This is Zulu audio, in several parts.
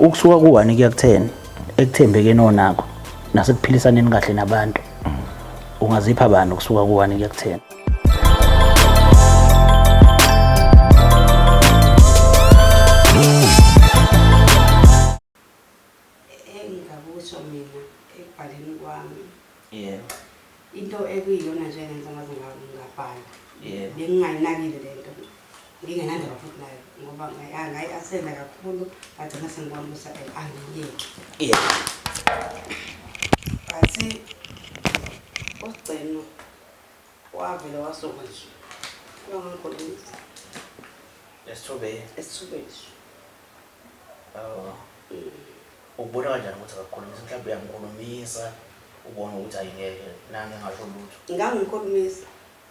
Ukusuka ku-1 kuya ku-10 ekuthembekeni onakho nasekuphilisaneni kahle nabantu, ungazipha bani ukusuka ku-1 kuya ku-10? Engingakusho mina ekubhaleni kwami, Yebo. into ekuyiyona nje engenza ngaze ngabhala, Yebo. bengingayinakile le nto, ngingenandaba futhi nayo, ngoba ngayi-asenda kakhulu, ngagcina sengibona ukuthi angiyeki. Yebo. But uSigcino wavele wasuka nje wangangikhulumisa. Esithubeni. Esithubeni nje. Oh. Ukubona kanjani ukuthi akakukhulumisa? Mhlawumbe uyamkhulumisa, ubone ukuthi ayingeke nange ngasho lutho. Ngangikhulumisa.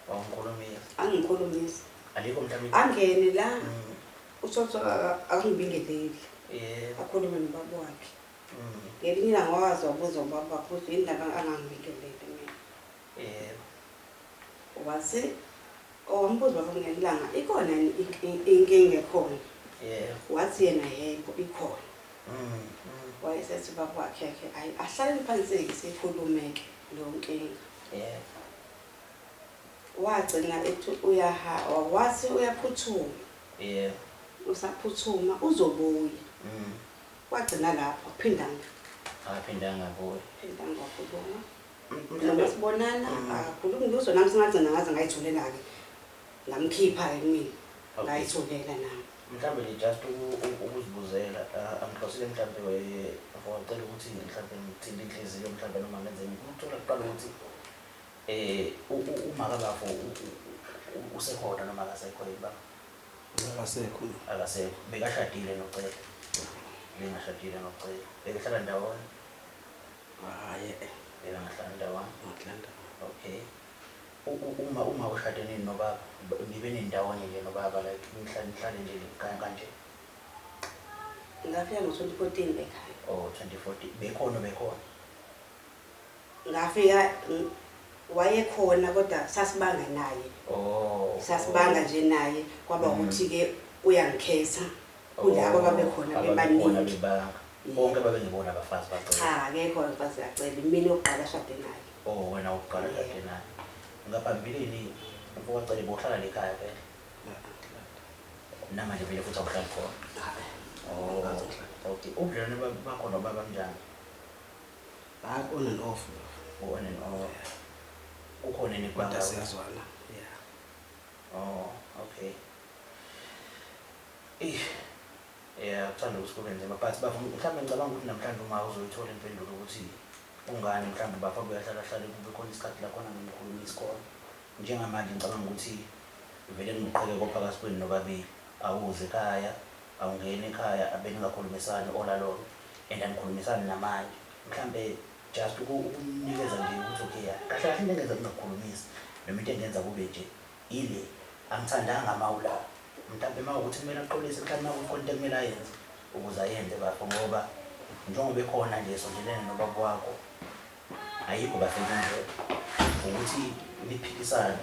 Wamkhulumisa. Angikhulumisa. Alikho mhlawumbe. Angene la. Uthotho akangibingeleli. Yebo. Akhulume nobaba wakhe. Ngelinye ilanga waze wabuza ubaba wakhe ukuthi yini ndaba angangibingeleli mina. Yebo. Wase owambuza ubaba ngelinye ilanga ikhona yini inkinga ekhona? Yebo. Wathi yena yebo ikhona. Wayesethi ubaba wakhe ke ayi ahlaleni phansi-ke sikhulume-ke leyo nkinga. Yebo. Wagcina ethi uyaha wathi uyaphuthuma. Yebo. Usaphuthuma uzobuya. Wagcina lapho akuphindanga. Akaphindanga abuye. Phindanga wakhuluma. Noma sibonana akakhulumi lutho, nami singagcina ngaze ngayitholela-ke. Ngamkhipha-ke kumina. Ngayitholela nami. Mhlawumbe nje just ukuzibuzela, angihlosile mhlawumbe ngicela ukuthi mhlawumbe ngithinte inhliziyo mhlawumbe noma ngenzeni. Ukuthola kuqala ukuthi umaka bafo usekhona noma akasekho yini baba? Akasekho. Akasekho. Bekashadile noCele. Bengashadile noCele. Bebehlala ndawonye? Hhayi. Bebengahlali ndawonye. Ngahlala ndawonye. Okay. Uma ushade nini nobaba? Nibe nini ndawonye nje nobaba, like nihlale nihlale nje kanje? Ngafika ngo-2014 ekhaya. Oh, 2014. Bekhona bekhona. Ngafika wayekhona kodwa sasibanga naye. Oh. Sasibanga nje naye, kwaba ukuthi-ke uyangikhetha kulabo ababekhona bebaningi. Bebanga. Bonke babengebona abafazi bacela. Cha, akekho abafazi bacela. Mina oqala ashade naye. Oh, wena uqala ashade naye. Ngaphambilini umfowacele bohlala lekhaya vele. Namanje vele futhi awuhlali khona. Oh, okay. Ubudlelwane bakho nobaba kanjani? Hayi, on and off. On and off. Kukhona Kodwa enikubanga? siyazwana. Yeah. Oh, okay. Eh. Yeah, kuthanda ukuthi kube nzima, but bafo mhlawumbe ngicabanga ukuthi namhlanje uma uzoyithola impendulo ukuthi kungani mhlawumbe bafo kuyahlala hlale kube khona isikhathi la khona ngimkhulumisa khona. Njengamanje ngicabanga ukuthi vele kunoqhekeko phakathi kwenu nobabili. Awuzi ekhaya, awungeni ekhaya, abeningakhulumisani all along and anikhulumisani namanje. Mhlambe just ukumnikeza nje ukuthi okay, kahle kahle into engenza ngingakukhulumisi noma into engenza kube nje ile angithandanga mawula. Mhlambe uma ukuthi kumele axolise, mhlambe uma kukhona into ekumele ayenze ukuze ayenze bafo, ngoba njengoba ekhona nje esondelene nobaba wakho ayikho kahle indlela ukuthi niphikisane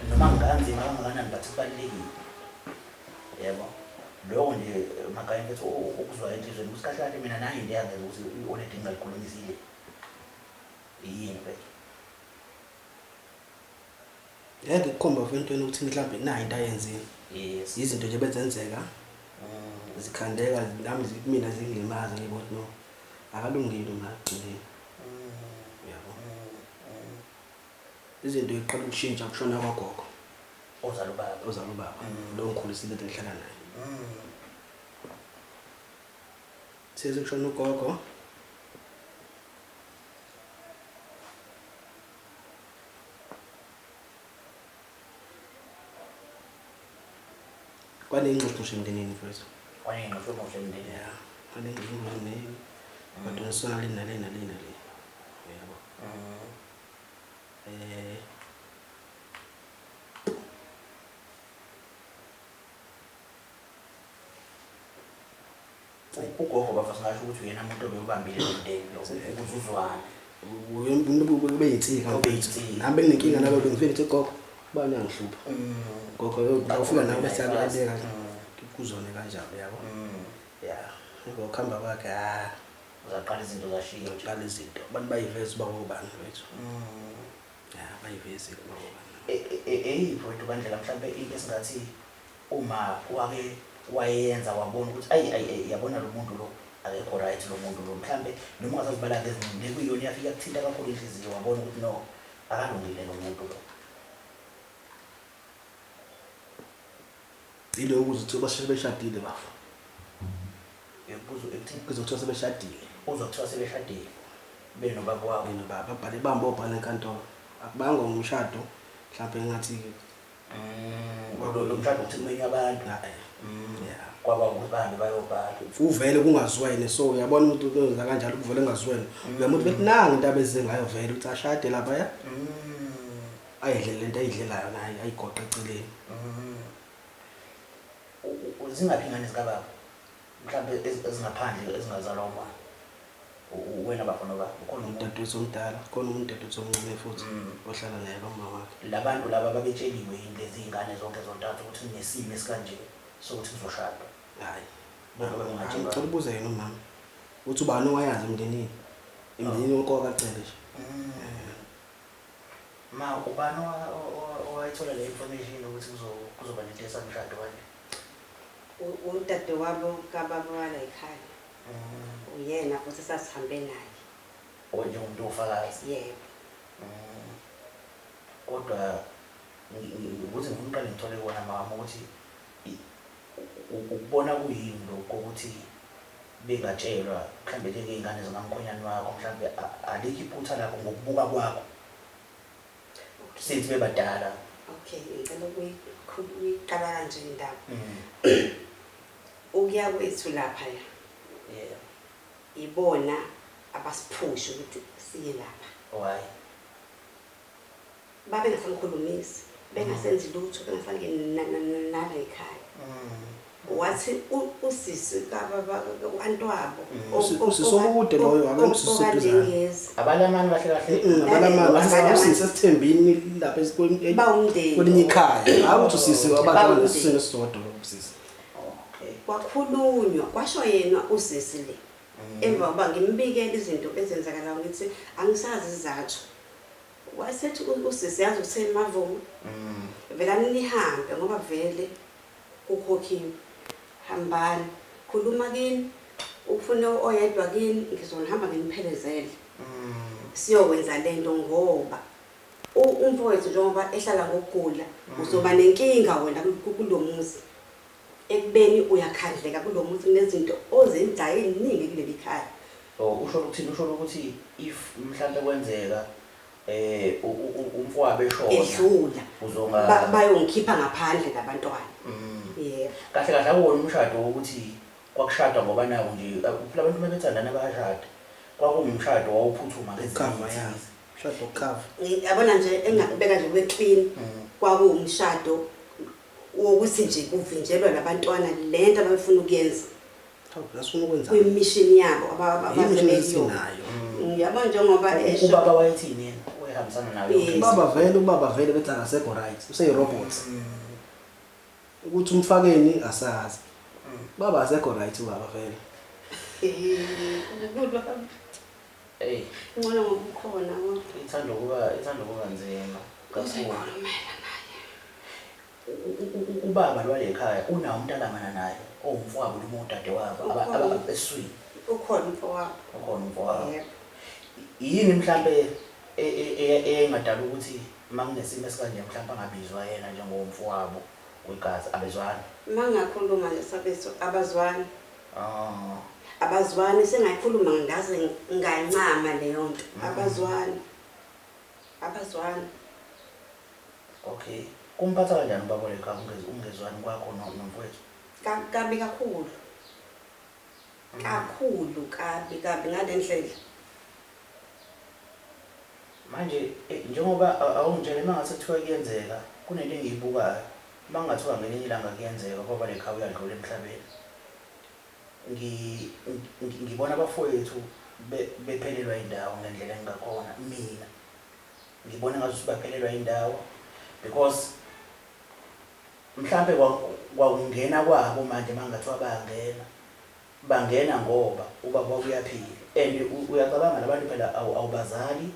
noma kunganzima kangakanani, but kubalulekile yebo. Lokho nje Magaye mfethu okuzwayo enhliziyweni ukuthi kahle kahle mina nayo into eyangenza ukuthi i-already ngingalikhulumisile yini mfethu? Ngeke kukhomba entweni ukuthi mhlawumbe nayo into ayenzile. Yes. Izinto nje bezenzeka zikhandeka nami kumina zingilimaza, ngibona no akalungile uma ekugcineni. Yabo. Izinto iqala ukushintsha kushona kwagogo. Ozala ubaba. Ozala ubaba. Lo ngikhulisile engihlala naye. Size kushona ugogo. Kwanengxushunxushu emndenini mfowethu. Kwanengxushunxushu emndenini. Yeah, kwanengxushunxushu emndenini. Badonsana le nale nale nale. Yabo. Ugogo bafo singasho ukuthi uyena umuntu obewubambile lo mndeni lo ukuze uzwane. Umuntu ube yinsika. Ube yinsika. Nami benginenkinga nalo, bengifike ngithi gogo ubani uyangihlupha. Gogo ufika nawe bese uyabeka kuzone kanjalo yabo. Yeah. Emva kokuhamba kwakhe, ha, Uzaqala izinto zashintsha. Qala izinto. Abantu bayiveza uba ngobani wethu. Ya, bayivezile uba ngobani. Eyiphi wethu kandlela mhlambe into esingathi uma wake wayenza wabona ukuthi ayi ayi yabona lo muntu lo akekho right, lo muntu lo mhlambe noma ungasazibalanga eziningi, lekuyiyona yafika kuthinta kakhulu inhliziyo, wabona ukuthi no, akalungile lo muntu lo? Yilo ukuze kuthiwa sebeshadile bafo. Yekubuza ekuthini? Kuzothiwa sebeshadile. Uzothiwa sebeshadile benobaba wabo. Benobaba, babhale bamba obhala enkantolo. Akubanga umshado mhlawumbe engathi Lo mshado ukuthi kumenywa abantu. Yeah. Kwaba ukuthi bahambe bayobhala. Uvele kungazwene, so uyabona umuntu owenza kanjalo kuvele kungazwene. Uyabona ukuthi bethi nangu into abeze ngayo vele ukuthi ashade lapha ya. Ayidlele lento ayidlelayo naye ayigoqe eceleni. Zingaphi ingane zikababa? Mhlawumbe ezingaphandle ezingazalwa uma wena bafo noba ukhona umuntu? Udadewethu omdala, khona umuntu udadewethu omncane futhi ohlala naye kwamama wakhe. Labantu laba babetsheliwe yini lezi ingane zonke zontathu ukuthi kunesimo esikanje sokuthi kuzoshadwa? Hayi. Bona babengatshelwa. Ngicela ubuze yena umama ukuthi ubani owayazi emndenini? Emndenini wonke wakacele nje. Ma, ubani owayithola le information ukuthi kuzoba nento esamshado kanje? Udadewabo kababa wala ekhaya. Uyena futhi sasihambe naye. Njengomuntu ofakazi? Yebo. Kodwa ukuthi ngifuna uqale ngithole kuwona mama ukuthi ukubona kuyini lokho ukuthi bengatshelwa mhlambe njengey'ngane zikamkhonyane wakho, mhlambe alikho iphutha lakho ngokubuka kwakho since bebadala? Okay, ngicela ukuyiqala kanje indaba. Ukuya kwethu lapha ya. Ibona abasiphusha ukuthi siye lapha. Why? Babe ngasamkhulumisi, bengasenzi lutho, bengasangeni nala ekhaya. Wathi usisi kababa u-Antwabo, Usisi okude loyo, akekho usisi oseduzane. Abalamani kahle kahle. Abalamani, usisi esithembini lapha Bawumndeni. kwelinye ikhaya. Hayi ukuthi usisi abadala Bawumndeni. nesisini esisodwa lo usisi. Okay. Kwakhulunywa, kwasho yena usisi le. Emva kokuba ngimbikele izinto ezenzakalayo ngithi angisazi isizathu. Wasethi usisi yazi utheni Mavumo? Velani nihambe ngoba vele kukhokhiwe. Hambani, khuluma kini, ufune oyedwa kini, ngizonihamba nginiphelezele. Siyokwenza lento ngoba umfowethu njengoba ehlala ngokugula, uzoba nenkinga wena kulomuzi. Ekubeni uyakhandleka kulomuzi kunezinto ozenzayo eziningi kuleli khaya. Oh, usho ukuthini? Usho ukuthi if mhlambe kwenzeka umfowabo eshona, edlula, uzonga bayongikhipha ngaphandle labantwana. Yebo. Kahle kahle awona umshado wokuthi kwakushadwa ngoba nawo nje phela abantu bebethandana bayashada. Kwakuwumshado wawuphuthuma ngezinto Cover, ezithize. yeah. Umshado cover. Yabona nje engakubeka nje kube clean, kwakuwumshado wokuthi nje kuvinjelwa labantwana lento abafuna ukuyenza. Hawu, nasifuna ukwenza. Kwi-mission yabo Yini mission abasebenzisa. esinayo? Ngiyabona njengoba esho. Ubaba wayethini yena? Wayehambisana nayo yonke Yes. into. Ubaba vele bethi akasekho right, useyi-robot. Ukuthi umfakeni asazi. Baba asekho right ubaba vele. Hey. Ngcono ngokukhona kodwa. Ithanda ukuba nzima kakhulu. Uzoyikhulumela naye. Ubaba lwale ekhaya unawo umuntu alamana naye owumfowabo noma udadewabo eswini. Ukhona umfowabo. Ukhona umfowabo. Yebo. Yini mhlambe engadala ukuthi makunesimo esikanje mhlambe angabizwa yena njengomfowabo wegazi, abezwani? Mangakhuluma nje sabeso abazwani. Abazwani, sengayikhuluma ngaze ngancama leyo nto. Abazwani. Abazwani. Okay. Kumphatha kanjani ubaba lekhaya ungezwani kwakho nomfowethu? Kabi kakhulu. Kakhulu kabi kabi ngale ndlela. Manje njengoba awungitshele mangase kuthiwa kuyenzeka kunento engiyibukayo. Mangathiwa ngelinye ilanga kuyenzeka ngoba lekhaya uyadlula emhlabeni. Ngibona abafowethu bephelelwa indawo ngendlela engakhona mina. Ngibona ngathi baphelelwa indawo because mhlambe kwakungena kwabo manje mangathiwa bayangena. Bangena ngoba ubaba wabo uyaphila and uyacabanga labantu phela awubazali,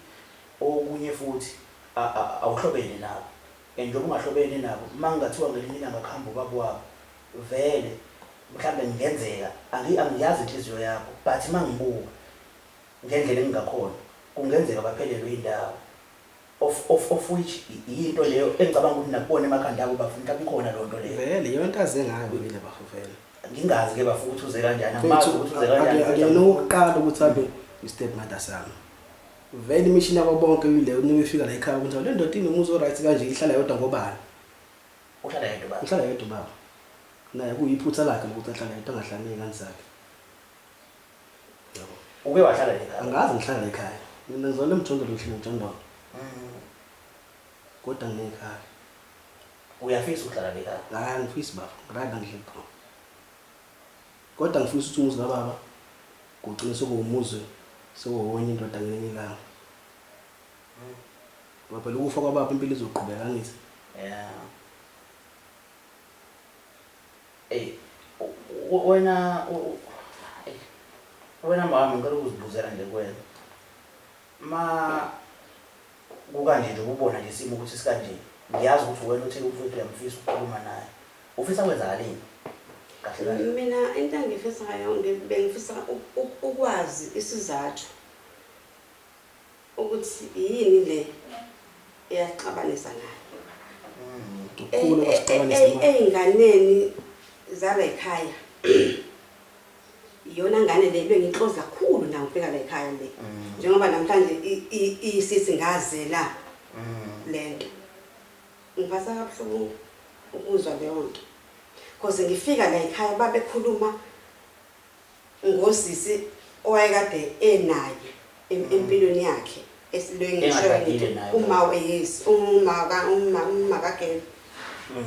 okunye futhi awuhlobene nabo, and njengoba ungahlobene nabo, uma kungathiwa ngelinye ilanga kuhamba ubaba wabo, vele mhlambe kungenzeka, angiyazi inhliziyo yakho, but uma ngibuka ngendlela engingakhona, kungenzeka baphelelwe indawo, of which yinto leyo engicabanga ukuthi nakubona emakhanda abo bafuna mhlawumbe ikhona leyo nto leyo. Vele iyona nto aze ngayo vele bafo vele. Ngingazi-ke bafo ukuthi uze kanjani, angimazi ukuthi uze kanjani. Akuyena owokuqala ukuthi abe i-step mother sami. Vele imishini yabo bonke yileyo uma befika la ekhaya ukuthi le ndoda inomuzi o-right kanje ihlala yodwa ngobani? Uhlala yedwa ubaba? Uhlala yedwa ubaba. Naye kuyiphutha lakhe lokuthi ahlale yedwa angahlali ney'ngane zakhe. Yabo. Uke wahlala la ekhaya? Angazi ngihlala la ekhaya. Mina ngizalelwe emjondolo ngihlala emjondolo. Kodwa nginekhaya. Uyafisa ukuhlala la ekhaya? Hayi angifisi baba, ngiraydi la ngihleli khona. Kodwa ngifisa ukuthi umuzi kababa kugcine sekuwumuzi sekuwowenye indoda ngelinye ilanga. Ngoba phela ukufa kwababa impilo izoqhubeka angithi? Yeah. Ey wena wena mama ngicela ukuzibuzela nje kuwena. Ma kukanje nje ubona nje isimo ukuthi sikanje. Ngiyazi ukuthi wena uthe umfowethu uyamfisa ukukhuluma naye. Ufisa kwenzakaleni? Kahle kahle. Mina into engifisayo bengifisa ukwazi isizathu ukuthi yini le eyaxabanisa naye. Ukukhula kwasixabanisa mama. Ey'nganeni zala ekhaya. Iyona ngane le bengixoza kakhulu nayo ngifika la ekhaya le. Njengoba namhlanje isithi ngazela lento. Ngiphatha kabuhlungu ukuzwa leyo nto. Because ngifika la ekhaya babekhuluma ngosisi owayekade enaye empilweni yakhe. Esileyo ngisho Engashadile ngithi naye. uma yes, uma ka uma uma kaGel.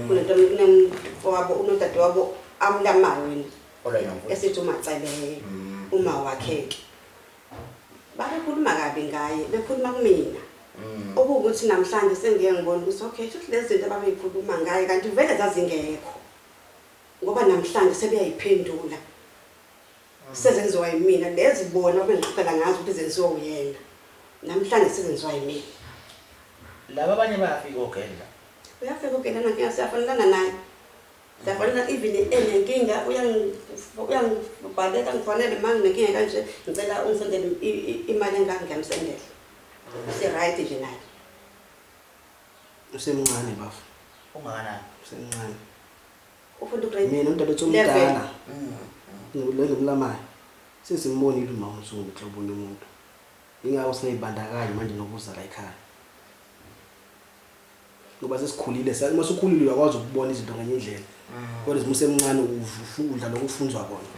Kunento kunemfowabo unodadewabo amlamayo wena. Olwa nomfowethu. Esithi uMacele uma wakhe ke. Babekhuluma kabi ngaye, bekhuluma kumina. Okuwukuthi namhlanje sengiye ngibona ukuthi okay, shuthi lezi zinto ababeyikhuluma ngaye kanti vele zazingekho. Ngoba namhlanje sebeyayiphendula. Sezenziwa yimina lezi bona bengixoxela ngazo ukuthi zenziwa uyena. Namhlanje sezenziwa yimina. Laba abanye bayafika ogedla. Uyafika ogedla nankinga siyafanelana naye. Siyafanelana even enenkinga uyangibhalela ngifanele uma nginenkinga kanje ngicela ungisendele imali engaka ngiyamsendela. Si right nje naye. Usemncane bafo. Ungakanani? Usemncane. Ufunda ugrade Mina umntwana 11. omdala. Lo ngimlamayo. Sesimbonile uma umzungu inhlobo yomuntu. Ingakho singayibandakanya manje nokuza la ekhaya. Ngoba sesikhulile, uma usukhulile uyakwazi ukubona izinto ngenye indlela. Kodwa uma usemncane udla lokhu ufunzwa kona.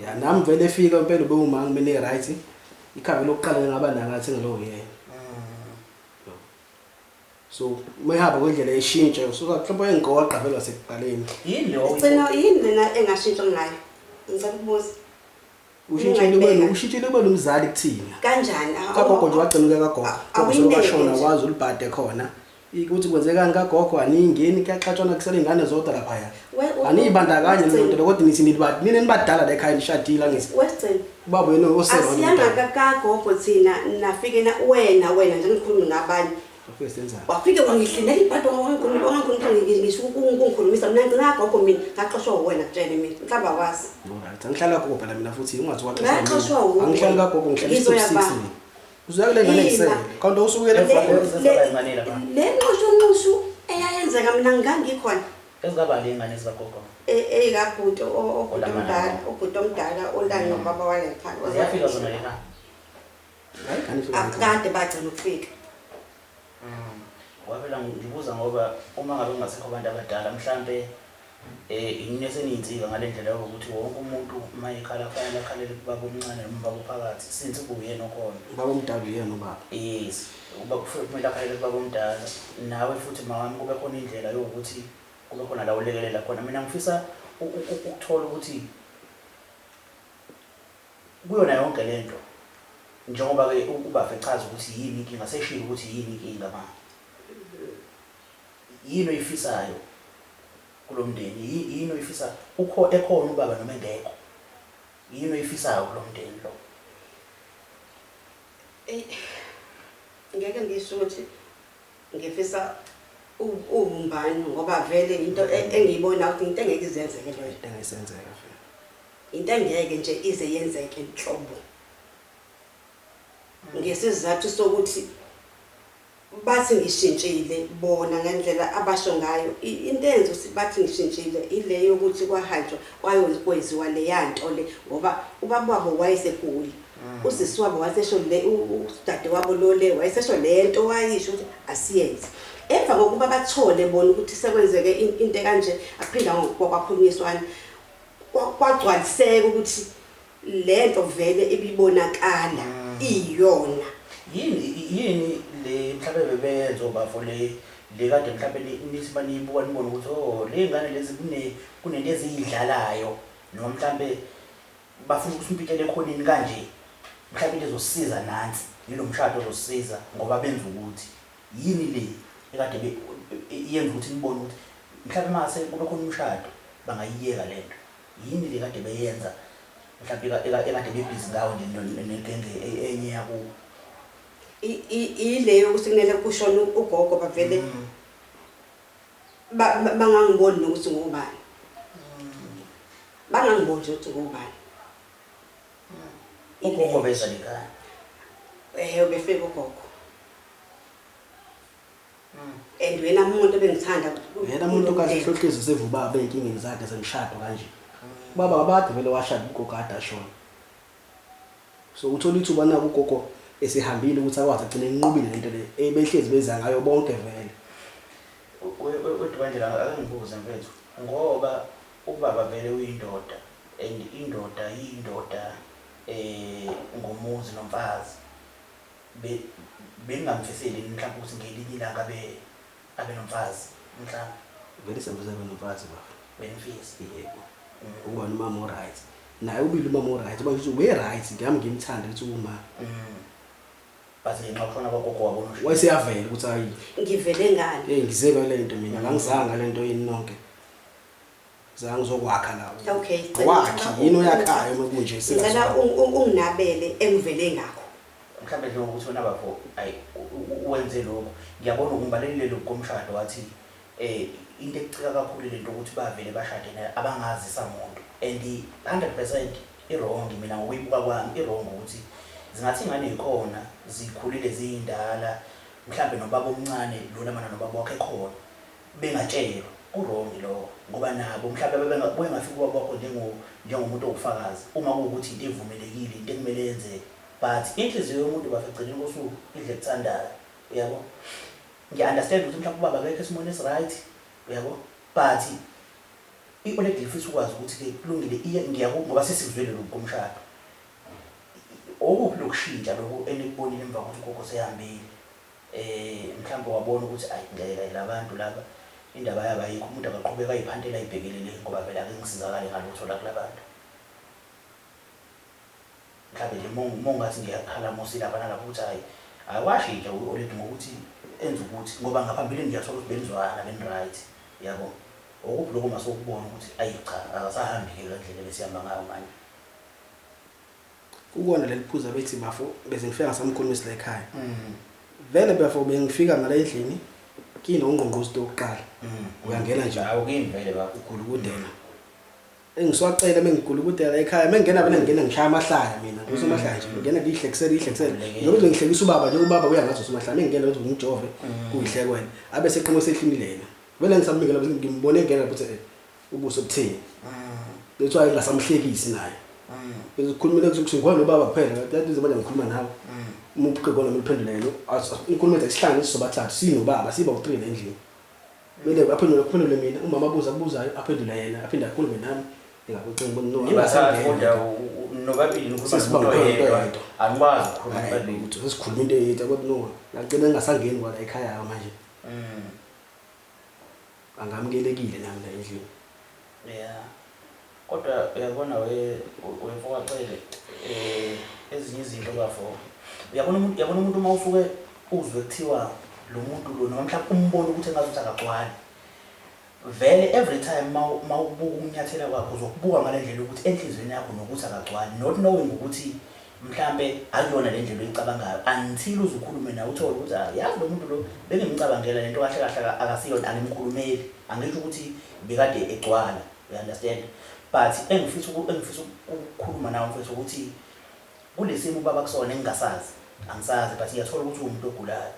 Ya nami vele efika impela ube uma ngimene right. Ikhabe lokuqala ngaba nayo ngathi ngilo yena. So uma ehamba kwendlela eshintsha usuka mhlawumbe engigoqa vele wasekuqaleni. Yini leyo? Sicela yini lena engashintsha ngayo? Ngicela ukubuza. Ushintshile ube ushintshile ube nomzali kuthina. Kanjani? Kagogo nje wagcina uke kagogo. Gogo Awuyineke washona nje. wazi ulibhade khona. Ukuthi kwenzekani kagogo aningeni kuyaxatshwana kusele ingane zodwa laphaya. Aniyibandakanye Wesicelo. lento kodwa nithi nibad nina nibadala la ekhaya nishadile angithi. Wesicelo. Ubaba yena osele Asiyanga kagogo thina nafike na wena wena nje ngikhuluma ngabanye. Wafike senzani? Wafike wangihlinela ibhadi wangikhuluma ngisho ukungikhulumisa mina ngicela gogo mina ngaxoshwa uwena kutshele mina mhlawumbe awazi. Alright, angihlala kagogo phela mina futhi ungathi waxoshwa. Ngaxoshwa wuwe. Angihlali kagogo ngihlala Ngizoya stop 6 ba. mina. Uzoya kule ngane Ima. ngisele. Kanti usukele Le nxushunxushu eyayenzeka mina ngangikhona. Ezikabani ingane zikagogo? Eyikabhuti obhuti Olamana omdala, naye. ubhuti omdala olanye nobaba wale ekhaya. Ziyafika zona le ekhaya? Hayi, ngane ifika ekhaya. Akade bagcina ukufika. Ngoba phela ngibuza ngoba uma ngabe kungasekho abantu abadala mhlambe yini eseniyinsika ngale ndlela yokuthi wonke umuntu uma ekhala kufanele akhalele kubaba omncane noma ubaba ophakathi since kuwuyena okhona. Ubaba omdala uyena ubaba. Yes, uba kumele akhalele kubaba omdala. Nawe futhi mawami kube khona indlela yokuthi kube khona la ulekelela khona. Mina ngifisa ukuthola ukuthi kuyona yonke lento njengoba ke ubafe echaza ukuthi yini inkinga, seshilo ukuthi yini inkinga ma. Yini oyifisayo kulomndeni? Yini oyifisa ekhona ubaba noma engekho? Yini oyifisayo kulo mndeni lo? Eyi, ngeke ngisho ukuthi ngifisa ubumbano ngoba vele into engiyibona ukuthi into engeke izenzeke leyo. Into engesenzeka vele. Into engeke nje ize yenzeke nhlobo. Ngesizathu sokuthi bathi ngishintshile bona ngendlela abasho ngayo. Into eyenza ukuthi bathi ngishintshile ile yokuthi kwahanjwa kwayokwenziwa leya nto le ngoba ubaba wabo wayesegula. Usisi wabo wayesesho le, udadewabo lo le wayesesho le nto wayisho ukuthi asiyenze. Emva kokuba bathole bona ukuthi sekwenzeke into ekanje, akuphinda kwakhulunyiswana, kwagcwaliseka ukuthi le nto vele ibibonakala iyona. Yini le mhlawumbe bebeyenza obafo le kade mhlawumbe nithi maniyibuka nibone ukuthi oh le ngane lezi kunento eziyidlalayo noma mhlawumbe bafuna ukuthi umpintshele ekhoneni kanje, mhlawumbe into ezosiza nansi yilo mshado ozosiza ngoba benza ukuthi yini le ekade yenza ukuthi nibone ukuthi mhlawumbe mase kube khona umshado bangayiyeka lento. Yini le kade beyenza mhlawumbe ekade bebhizi ngawo nje negenge enye yakubo? Ile yokuthi kumele kushone ugogo bavele bangangiboni nokuthi ngubani. Bangangiboni nje ukuthi ngubani. Ugogo beza lekhaya? Ubefika ugogo. And wena muntu ebengithanda. Yena umuntu okahlohliza sevubaba ey'nkingeni zakhe zemshado kanje. Ubaba kabade vele washada ugogo kade ashona. So uthola ithuba naku ugogo esehambile ukuthi akwazi agcine enqobile lento le ebehlezi beza ngayo bonke vele. Wedwa ndlela ake ngibuze mfethu, ngoba ubaba vele uyindoda and indoda iyindoda ngomuzi nomfazi. Bengingamfiseli mhlawumbe ukuthi ngelinye ilanga abe nomfazi mhlawumbe. Vele siyamfisela abe nomfazi baba. Benifisa? Yebo. Ukuba nomama o-right. Naye ubile umama o-right, uba ngithi ube-right, ngiyami ngimthanda ngithi uma. But ngenxa yokushona kwagogo wabona ushintsho. Wayeseyavela ukuthi hayi. Ngivele ngani? Hey, ngize ngale nto mina, angizange ngale nto yini nonke. Zange ngizokwakha la. Okay, Wakhi yini oyakhayo uma kunje ngicela singazwani. Unginabele engivele ngakho. Mhlawumbe nje ukuthi wena bafo ayi wenze lokho. Ngiyabona ukumbalelile lokho komshado wathi into ekucika kakhulu lento ukuthi bavele bashade naye abangazisa muntu. And 100% i-wrong mina ngokuyibuka kwami, i-wrong ukuthi zingathi ingane ikhona zikhulile ziyindala mhlambe nobaba omncane lona mana nobaba wakhe ekhona bengatshelwa. Ku-wrong lokho ngoba nabo mhlambe bengafika ubaba wakho njengomuntu owufakazi uma kuwukuthi into evumelekile, into ekumele yenzeke. But inhliziyo yomuntu bafo egcineni kosuku idle kuthandayo, uyabo. Ngiya-understand ukuthi mhlawumbe ubaba akekho esimweni esi-right, uyabo, but i-already ifisa ukwazi ukuthi-ke kulungile iye ngiyaku ngoba sesikuzwele lokhu komshado. Okuphi lokushintsha lokhu enikubonile emva kokuthi ugogo sehambile? Mhlawumbe wabona ukuthi ayi ngeke labantu laba indaba yabo ayikho, umuntu akaqhubeka ayiphantele ayibhekelele ngoba vele ake ngisizakale ngalutho la kulabantu. Mhlawumbe nje mongathi ngiyakhala musi lapha nalapho ukuthi hayi akwashintsha already ngokuthi enze ukuthi ngoba ngaphambilini ngiyathola ukuthi benizwana beni-right, yabo. Okuphi lokho masokubona ukuthi ayi cha akasahambi-ke ngendlela ebesihamba ngayo manje. Kukona leli phuzu abethi bafo bese ngifika ngasamkhulumisi la ekhaya. Vele bafo bengifika ngala endlini kini ungqongqozi oqala. Uyangena nje. Hawu kini vele bafo. Ugulukudela. Engiswacela mengigulukudela ekhaya mengena vele ngingena ngishaya amahlaya mina. Ngishaya amahlaya nje. Ngingena ngiyihlekisele ihlekisele. Njengoba ngihlekisa ubaba nje ubaba uyangazi usumahlaya mengena ngithi ngijove kuyihlekwena. Abe seqhamuka sehlini lena. Vele ngisamnikela bese ngimbone engena futhi ubuso buthini. That's why ngingasamhlekisi naye. Bese sikhulumile kuthi ngikhona nobaba kuphela, kanti yazi manje ngikhuluma nawe. Uma ubuqe khona ngiphendule yena. Inkulumo ethu isihlangane sizobathathu sinobaba siba u3 la endlini. Kumele aphendule kuphendule mina, umama abuza abuzayo aphendule yena, aphinde akhulume nami. Ngingakucinga ukuthi no, Nibathathu kodwa nobabili nikhuluma Sesiba nomuntu ngomuntu oyedwa. oyedwa. Anikwazi ukukhuluma Hayi, nobabili. lutho, sesikhuluma into eyedwa kodwa no, ngagcina ngingasangeni kwala ekhaya manje. Angamukelekile nami la endlini. Yeah. Kodwa uyabona wemfowacele ezinye izinto bafo. Uyabona umuntu, uyabona umuntu uma usuke uzwe kuthiwa lo muntu lo noma mhlawumbe umbone ukuthi engathi akagcwali. Vele every time mawubuka ukunyathela kwakhe uzokubuka ngale ndlela yokuthi enhliziyweni yakho nokuthi akagcwali, not knowing ukuthi mhlampe akuyona le ndlela oyicabangayo until uze ukhulume naye uthole ukuthi ah, yazi lo muntu lo bengimcabangela lento kahle kahle akasiyona, angimkhulumeli, angisho ukuthi bekade egcwala, you understand? But engifisa ukukhuluma nawe mfethu ukuthi kulesimo ubaba kusona engingasazi, angisazi, but ngiyathola ukuthi uwumuntu ogulayo.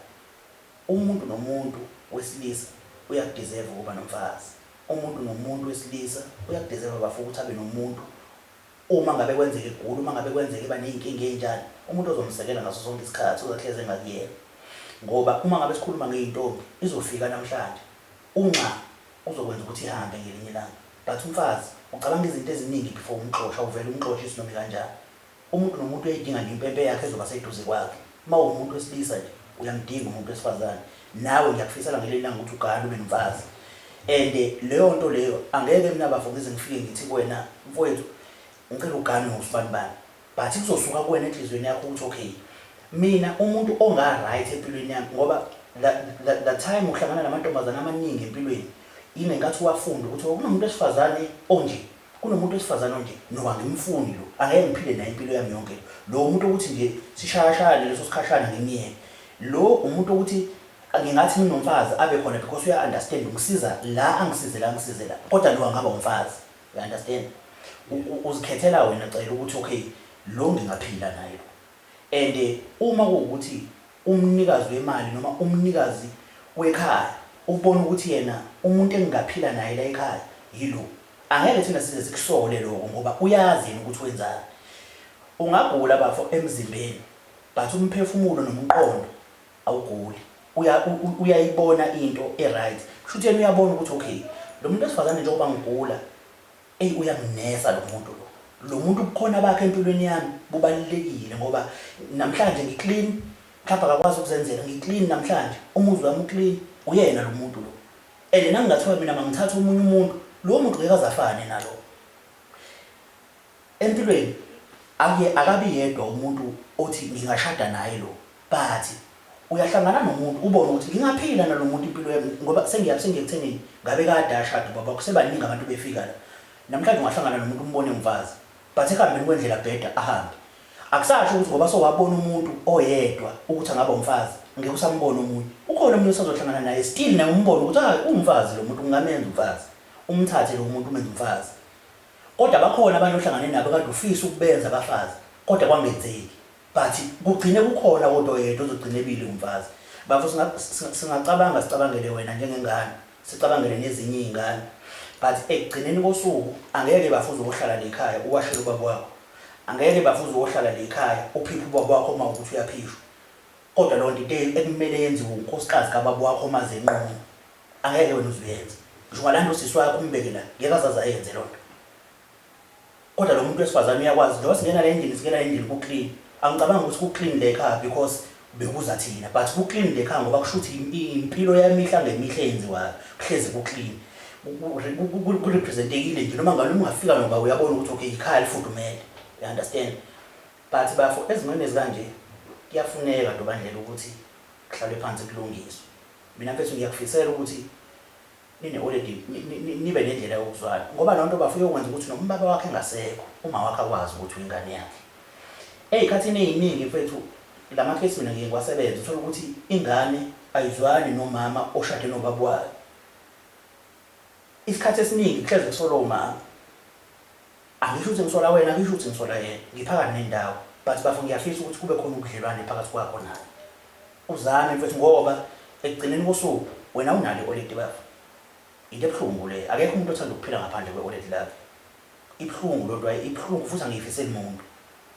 Umuntu nomuntu wesilisa uyakudeserve ukuba nomfazi. Umuntu nomuntu wesilisa uyakudeserve bafo ukuthi abe nomuntu uma ngabe kwenzeka egula, uma ngabe kwenzeka eba ney'nkinga ey'njani, umuntu ozomsekela ngaso sonke isikhathi, ozohlezi engakuyena. Ngoba uma ngabe sikhuluma ngey'ntombi, izofika namhlanje, unxa uzokwenza ukuthi ihambe ngelinye ilanga. But umfazi ucabanga izinto eziningi before umxosha, uvele umxoshe isinoma ikanjani. Umuntu nomuntu uyayidinga nje impempe yakhe ezoba seduze kwakhe. Uma uwumuntu wesilisa nje uyamdinga umuntu wesifazane. Nawe ngiyakufisela ngelinye ilanga ukuthi ugane ube nomfazi. And leyo nto leyo angeke mina bafo ngize ngifike ngithi kuwena mfowethu ngicela uganwe usibanibani. But kuzosuka kuwena enhliziyweni yakho ukuthi okay mina umuntu onga right empilweni yami ngoba the time uhlangana namantombazane amaningi empilweni ingenkathi uwafunda ukuthi kunomuntu wesifazane onje. Kunomuntu wesifazane onje no angimfuni lo angeke ngiphile naye impilo yami yonke lo lo umuntu ukuthi nje sishayashayane leso sikhashana ngimyeke lo umuntu ukuthi ngingathi nginomfazi abe khona because uya understand ungisiza la angisize la angisize la kodwa lo angaba umfazi you understand uzikhethela wena cela ukuthi okay lo ngingaphila naye lo and uma kuwukuthi umnikazi wemali noma umnikazi wekhaya ubona ukuthi yena umuntu engingaphila naye la ekhaya yilo Angeke thina size sikusole lokho ngoba uyazi yena ukuthi wenzani. Ungagula bafo emzimbeni but umphefumulo nomqondo awuguli. Uya uyayibona into e right. Kushuthi yena uyabona ukuthi okay lo muntu wesifazane njengoba ngigula eyi uyanginesa lo muntu lo. Lo muntu ubukhona bakhe empilweni yami bubalulekile ngoba namhlanje ngi clean mhlawumbe akakwazi ukuzenzela ngi clean namhlanje umuzi wami u clean uyena lo muntu lo. And nangingathiwa mina mangithathe omunye umuntu, lowo muntu ngeke aze afane nalo. Empilweni akuye akabi yedwa umuntu othi ngingashada naye lo, but uyahlangana nomuntu ubone ukuthi ngingaphila nalo muntu impilo yami ngoba sengiya sengiye ekuthenini ngabe kade ashada ubaba wakho sebaningi abantu befika la. Namhlanje ungahlangana nomuntu umbone ewumfazi but ekuhambeni kwendlela bheda ahambe. Akusasho ukuthi ngoba sowabona umuntu oyedwa ukuthi angaba umfazi ngeke usambona omunye. Ukhona omunye osazohlangana naye still naye umbone ukuthi hayi uwumfazi lo muntu ngingamenza umfazi. Umthathe lo muntu umenze umfazi. Kodwa bakhona abanye ohlangane nabo kade ufisa ukubenza abafazi kodwa kwangenzeki. But kugcine kukhona kodwa oyedwa ozogcina ebile umfazi. Bafo singacabanga sicabangele wena njengengane, sicabangele nezinye izingane. But ekugcineni kosuku angeke bafo uzohlala la ekhaya uwashele ubaba wakho. Angeke bafo uze uyohlala la ekhaya uphiphe ubaba wakho uma ukuthi uyaphishwa. Kodwa lonto into ekumele yenziwe unkosikazi kababa wakho uma zenqunu. Angeke wena uze uyenze. Ngisho ungalanda usisi wakho umbeke la, ngeke aze aze ayenze lonto. Kodwa lo muntu wesifazane uyakwazi njengoba singena la endlini singena la endlini ku-clean. Angicabangi ukuthi ku-clean la ekhaya because bekuza thina but ku-clean la ekhaya ngoba kusho ukuthi impilo yamihla ngemihla eyenziwayo kuhlezi ku-clean. Ku-representekile nje noma ngabe ungafika noba uyabona ukuthi okay ikhaya lifudumele. You understand? But bafo ezimweni ezikanje kuyafuneka Dobandlela ukuthi kuhlalwe phansi kulungiswe. Mina mfethu ngiyakufisela ukuthi nine already nibe nendlela yokuzwana ngoba lonto bafo iyokwenza ukuthi noma ubaba wakhe engasekho uma wakhe akwazi ukuthi uyingane yakhe. Ey'khathini ey'ningi mfethu lama case mina ngiye ngiwasebenze uthola ukuthi ingane ayizwani nomama oshade nobaba wayo. Isikhathi esiningi kuhleze kusolwa umama. Angisho ukuthi ngisola wena, angisho ukuthi ngisola yena. Ngiphakathi nendawo. But bafo ngiyafisa ukuthi kube khona ubudlelwane phakathi kwakho naye. Uzame mfethu ngoba ekugcineni kosuku wena awunalo i-oledi bafo. Into ebuhlungu leyo. Akekho umuntu othanda ukuphila ngaphandle kwe-oledi lakhe. Ibuhlungu lonto ibuhlungu futhi angiyifiseli muntu.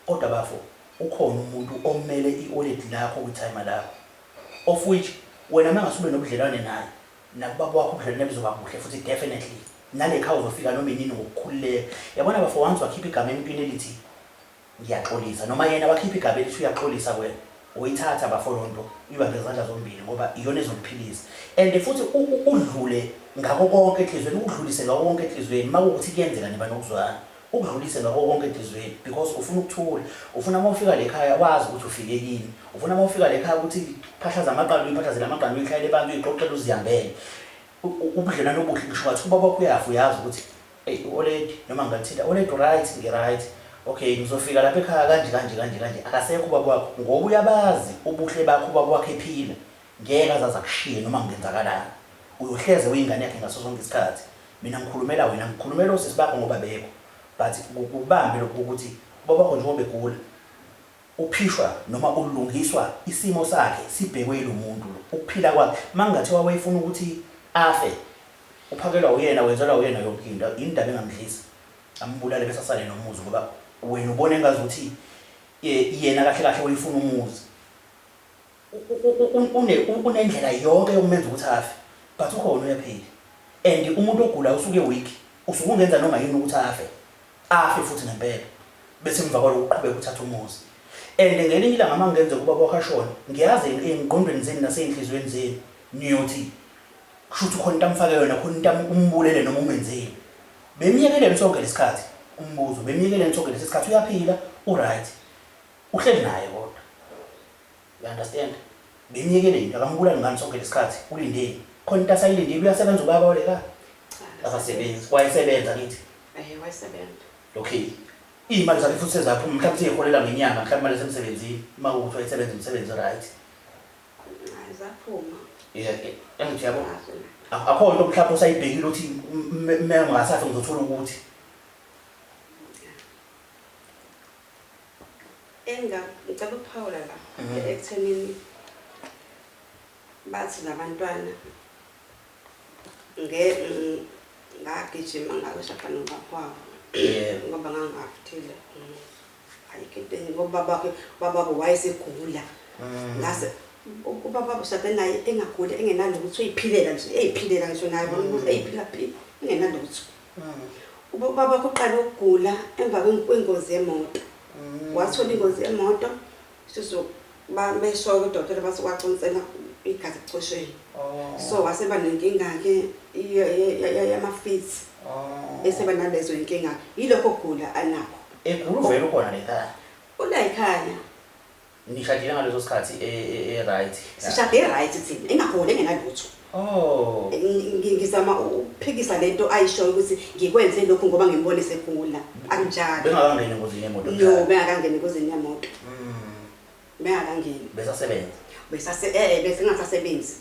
Kodwa bafo ukhona umuntu omele i-oledi lakho kwithayima lakho. Of which wena mangase ube nobudlelwane naye nakubaba wakho ubudlelwane buzoba buhle futhi definitely nale khaya uzofika noma inini ngokukhululeka. Yabona bafo once wakhipha igama emntwini elithi ngiyaxolisa noma yena wakhipha igama elithi uyaxolisa kuwena uyithatha bafo lonto uyibambe ngezandla zombili ngoba iyona ezomphilisa and futhi udlule ngako konke enhliziyweni ukudlulise ngako konke enhliziyweni makuwukuthi kuyenzeka niba nokuzwana ukudlulise ngako konke enhliziyweni because ufuna ukuthula ufuna uma ufika le khaya wazi ukuthi ufike kini ufuna uma ufika le khaya ukuthi phahlaza amaqanda uyiphahlazele amaqanda uyihlayele phansi uyixoxele uzihambele. Ubudlelwane obuhle ngisho wathi ubaba wakho uyafa uyazi ukuthi eyi u-oledi noma ngingathinta oledi right ngi-right okay ngizofika lapha ekhaya kanje kanje kanje kanje akasekho ubaba wakho ngoba uyabazi ubuhle bakho ubaba wakho ephila ngeke azaze akushiye noma kungenzakalani uyohleze uyingane yakhe ngaso sonke isikhathi mina ngikhulumela wena ngikhulumela osisi bakho ngoba bekho but kubambe lokhu ukuthi ubaba wakho njengoba egula uphishwa noma ulungiswa isimo sakhe sibhekwe yilo muntu lo ukuphila kwakhe makungathiwa wayefuna ukuthi afe uphakelwa uyena wenzelwa uyena yonke into indaba engamdlisa ambulale bese asale nomuzi ngoba wena ubona engazuthi yena kahle kahle wayefuna umuzi unendlela yonke yokumenza ukuthi afe but ukhona uyaphila and umuntu ogulayo usuke weak usuke ungenza noma yini ukuthi afe afe futhi ngempela bese emva kwalokho uqhubeka uthatha umuzi and ngelinye ilanga uma ngenzeka ubaba wakho ashone ngiyazi ey'ngqondweni zenu nasey'nhliziyweni zenu niyothi kusho ukuthi khona into amfake yona khona into umbulele noma umenzeni bemyekeleni sonke lesikhathi umbuzo bemyekeleni sonke lesi sikhathi uyaphila u-right uhleli naye kodwa you understand bemyekeleni akambulali ngani sonke lesikhathi ulindeni khona into asayilindile uyasebenza ubaba oleka akasebenzi wayesebenza ngithi Eh wayesebenza. Okay. Iy'mali zakhe futhi sezaphuma mhlawumbe seyiholela ngenyanga mhlawumbe imali esemsebenzini uma kuwukuthi wayesebenza umsebenzi right. Hayi zaphuma. Yeah, engithi yabo. Akho nto mhlawumbe usayibhekile ukuthi uma ngingasafe ngizothola ukuthi. Enga ngicela ukuphawula la ekuthenini bathi labantwana nge ngagijima ngayoshada nobaba wabo ngoba ngangafuthile ayikho into ngoba babakhe bababo wayesegula ngase ubaba ushade naye engaguli engenalutho eyiphilela nje eyiphilela ngisho naye bona ukuthi eyiphila phi engenalutho ubaba uqala ukugula emva kwengozi yemoto wathola ingozi yemoto sizo besho udokotela bathi waconsela igazi ebuchosheni so waseba nenkinga-ke yama-fits eseba nalezo inkinga yilokho kugula anakho egula uvele ukhona lekhaya ula ekhaya nishadile ngaleso sikhathi e-right sishade e-right thina engaguli engenalutho oh ngizama ukuphikisa lento ayishoyo ukuthi ngikwenze lokhu ngoba ngimbone segula akunjalo bengakangeni engozini yemoto no bengakangeni engozini yemoto bengakangeni besasebenza besase besengasasebenzi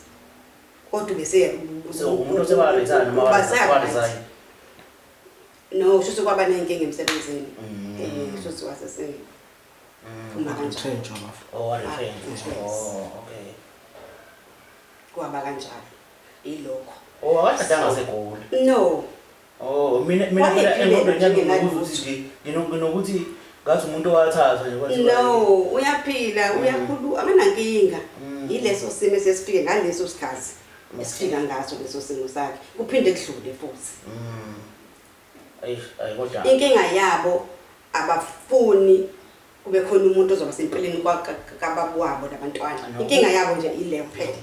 kodwa bese umuntu osewa-retire noma wa-resign no shuthi kwaba nenkinga emsebenzini shuthi wasese phuma kanjalo Retrench bafo. Oh wa-retrench oh okay kwaba kanjalo ilokho oh akashadanga segoli no oh mina mina phela engqondweni yami ukuthi nginokuthi ngathi umuntu owathathwa nje kwathi no uyaphila uyakhulu akanankinga yileso simo esesifike ngaleso sikhathi esifika ngaso leso simo sakhe kuphinde kudlule futhi ayi ayi kodwa inkinga yabo abafuni kube khona umuntu ozoba sempilweni kababa wabo nabantwana inkinga yabo nje ileyo kuphela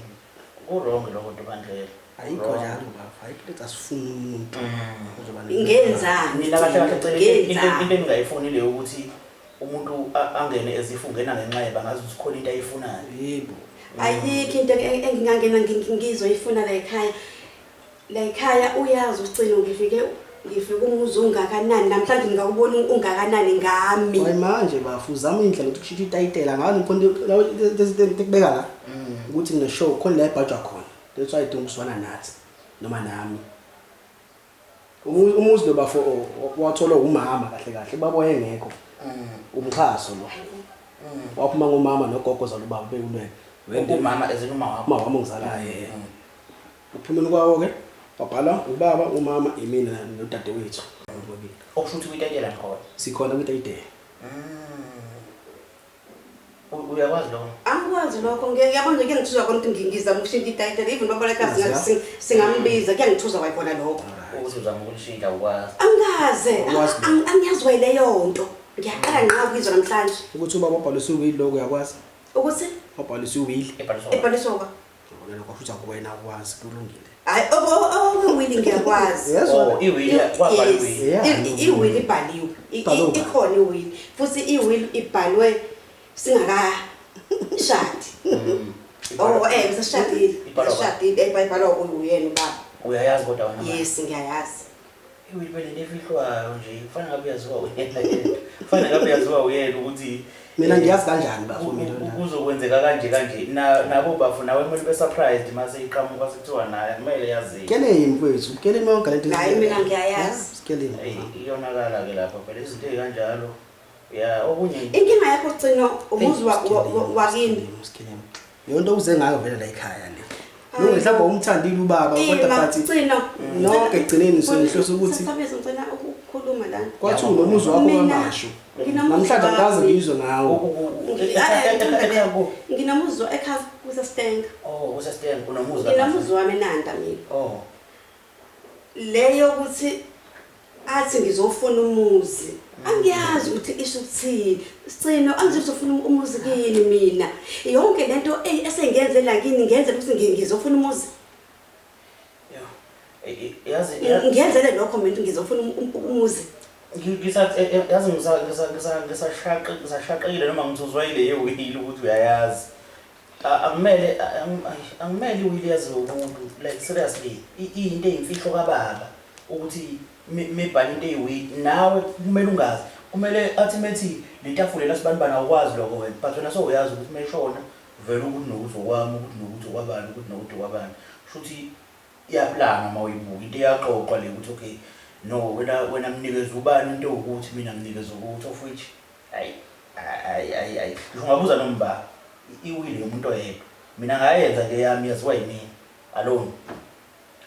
ku-wrong lokho nto bandlela Ayikho njalo bafo ayikho into asifuna umuntu ozoba ngenzani mina kahle kahle cela into engingayifuni leyo ukuthi umuntu angene ezifungena ngenxa yeba ngazi ukuthi khona into ayifunayo yebo ayikho into engingangena ngizoyifuna la ekhaya la ekhaya uyazi ucino ngifike umuzi ungakanani namhlanje ngingakubona ungakanani ngami hayi manje bafu uzama indlela ukuthi kushintshe itayitela ngazi khona kubeka la ukuthi ngine show khona la ebhajwa khona that's why idinga ukuzwana nathi noma nami umuzi lo bafo watholwa umama kahle kahle ubaba wayengekho umxhaso lo waphuma ngomama nogogo zalubaba bekulwele umama ezini uma wakho uma wami ongizalayo uphumeni kwawo ke wabhala ubaba umama imina nodadewethu okusho ukuthi kwitayitela nikhona sikhona kwitayitela uyakwazi lokho angikwazi lokho ngiyabona nje kuyangithuza khona ukuthi ngizama ukushintsha itayitela even baba la singambiza kuyangithuza kwayikhona lokho ukuthi uzama ukulishintsha ukwazi angikaze angiyazi kwaleyo nto ngiyaqala nqa ukuyizwa namhlanje ukuthi ubaba wabhalisa iwili lokho uyakwazi ukuthi wabhalisa iwili ebhaliswa ba wena kwasho ukuthi wena akwazi kulungile hayi okwewili ngiyakwazi iwili kwabhalwa iwili iwili ibhaliwe ikhona iwili futhi iwili ibhalwe singakashadi oh sishadile sishadile ebhayibhalwa uyena ubaba Uyayazi kodwa wena manje? Yes, ngiyayazi. I-will phela into efihlwayo nje, kufanele ngabe uyaziwa uyena yedwa. Kufanele ngabe uyaziwa uyena ukuthi Mina ngiyazi kanjani bafo mina lona. Kuzokwenzeka kanje kanje. Nabo bafo nawe kumele ube surprised mase iqhamuka sekuthiwa naye kumele yaziwe. Keleni mfowethu, keleni yonke lento. Hayi, mina ngiyayazi. Keleni. Eyi, iyonakala ke lapho phela izinto ey'kanjalo. Ya, okunye Inkinga yakho Gcino umuzi wakini. Skeleni. Yonto uze ngayo vele la ekhaya le. Lo mhlawumbe umthandile ubaba kodwa Ima, but Gcino. nonke ekugcineni senihlosa ukuthi Sisabeza ngicela ukukhuluma lana. kwathi unomuzi wakho Mina- wamasho. nginomuzi Namhlanje angikaze wami. ngizwe ngawo. Ekhaya ku. Nginomuzi ekhaya kuseStenga. Oh, kuseStenga unomuzi. Nginomuzi wami eNanda mina. Oh. Leyo ukuthi athi ngizofuna umuzi. Angiyazi ukuthi isho ukuthini. Sicino angizofuna umuzi kini mina. Yonke lento esengiyenzela kini ngiyenzela ukuthi ngizofuna umuzi. Yeah. Yazi Ngiyenzele lokho mina ngizofuna umuzi. Ngisathi yazi ngisashaqekile noma ngithuzwayile yewili ukuthi uyayazi. Akumele angimele iwili yaziwe umuntu, like seriously, iyinto eyimfihlo kababa ukuthi mibhale into eyiwili nawe kumele ungazi. Kumele athi methi le tafula lasibani awukwazi lokho wena, but wena sowuyazi ukuthi meshona vele ukuthi nokuthi okwami, ukuthi nokuthi okwabani, ukuthi nokuthi okwabani. Shuthi iyaplana uma uyibuka into iyaxoxwa le ukuthi okay no wena mnikeza ubani into ukuthi mina mnikeza ukuthi, of which ayi ayi ayi ayi ngisho ungabuza noma ba iwili yomuntu oyedwa. Mina ngayenza nje yami yaziwa yimina alone.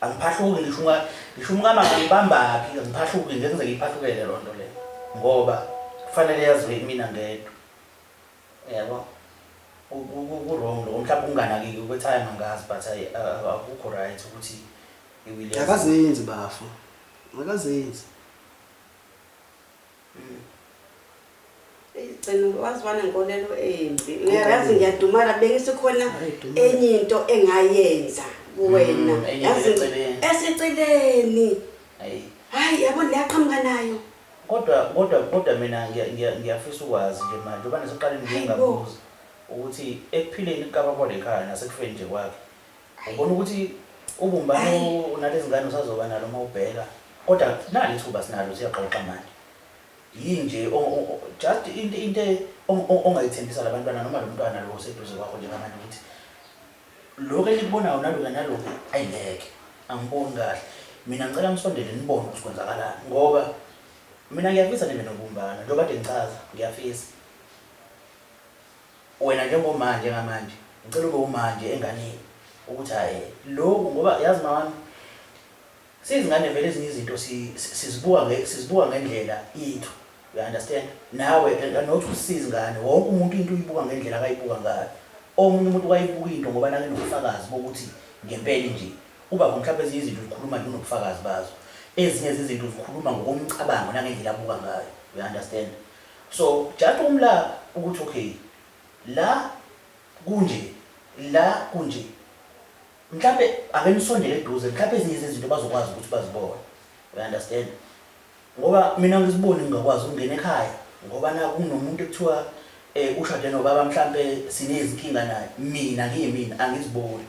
Angiphahluki ngisho ngisho umkama ngibambaphi, angiphahluki ngeke ngize ngiphahlukele loo nto leyo ngoba kufanele yaziwe mina ngedwa. Yabo, ku-wrong lokho, mhlawumbe unganakiki kwe-time angazi, but akukho right ukuthi iwili yaziwe. Akazenzi bafo. Akazenzi. Gcino waziwana nkolelo embi. Uyazi ngiyadumala bengisikhona Hayi, dumala. enye into engayenza kuwena. Enye Yazi into eceleni. eseceleni. Hayi. Hayi yabo liyaqhamuka nayo. Kodwa mina ngiyafisa ukwazi nje manje njengoba naseqaleni ngiye Hayi bo. ngabuza ukuthi ekuphileni kukababa ekhaya nasekufeni nje kwakhe. Ubona ukuthi ubumbano nalezi ngane usazoba nalo uma ubheka. Kodwa nali ithuba sinalo siyaxoxa manje. Yinje just into ongayithembisa labantwana noma lo mntwana lo oseduze kwakho njengamanje ukuthi lokho enikubonayo naloku naloku ayingeke angiboni kahle. Mina ngicela nisondele nibone ukuthi kwenzakalani ngoba mina ngiyafisa nibe nobumbano njengoba kade ngichaza ngiyafisa. Wena njengomanje njengamanje ngicela ube umanje enganeni ukuthi hayi lokhu ngoba yazi mama sizingane vele ezinye izinto sizibuka ngendlela yethu. You understand? Nawe not usizingane wonke umuntu into uyibuka ngendlela akayibuka ngayo. Omunye umuntu wayibuka into ngoba nake nobufakazi bokuthi ngempela nje ubaba mhlawumbe ezinye izinto uzikhuluma nje unobufakazi bazo. Ezinye izinto uzikhuluma ngokomcabango nangendlela abuka ngayo. You understand? So just umla ukuthi okay la kunje la kunje mhlawumbe ake nisondele eduze mhlawumbe ezinye izinto bazokwazi ukuthi bazibone. You understand? Ngoba mina ngizibone ngingakwazi ukungena ekhaya ngoba na kunomuntu ekuthiwa ushade nobaba mhlambe sinezinkinga naye, mina ngiyimina angiziboni.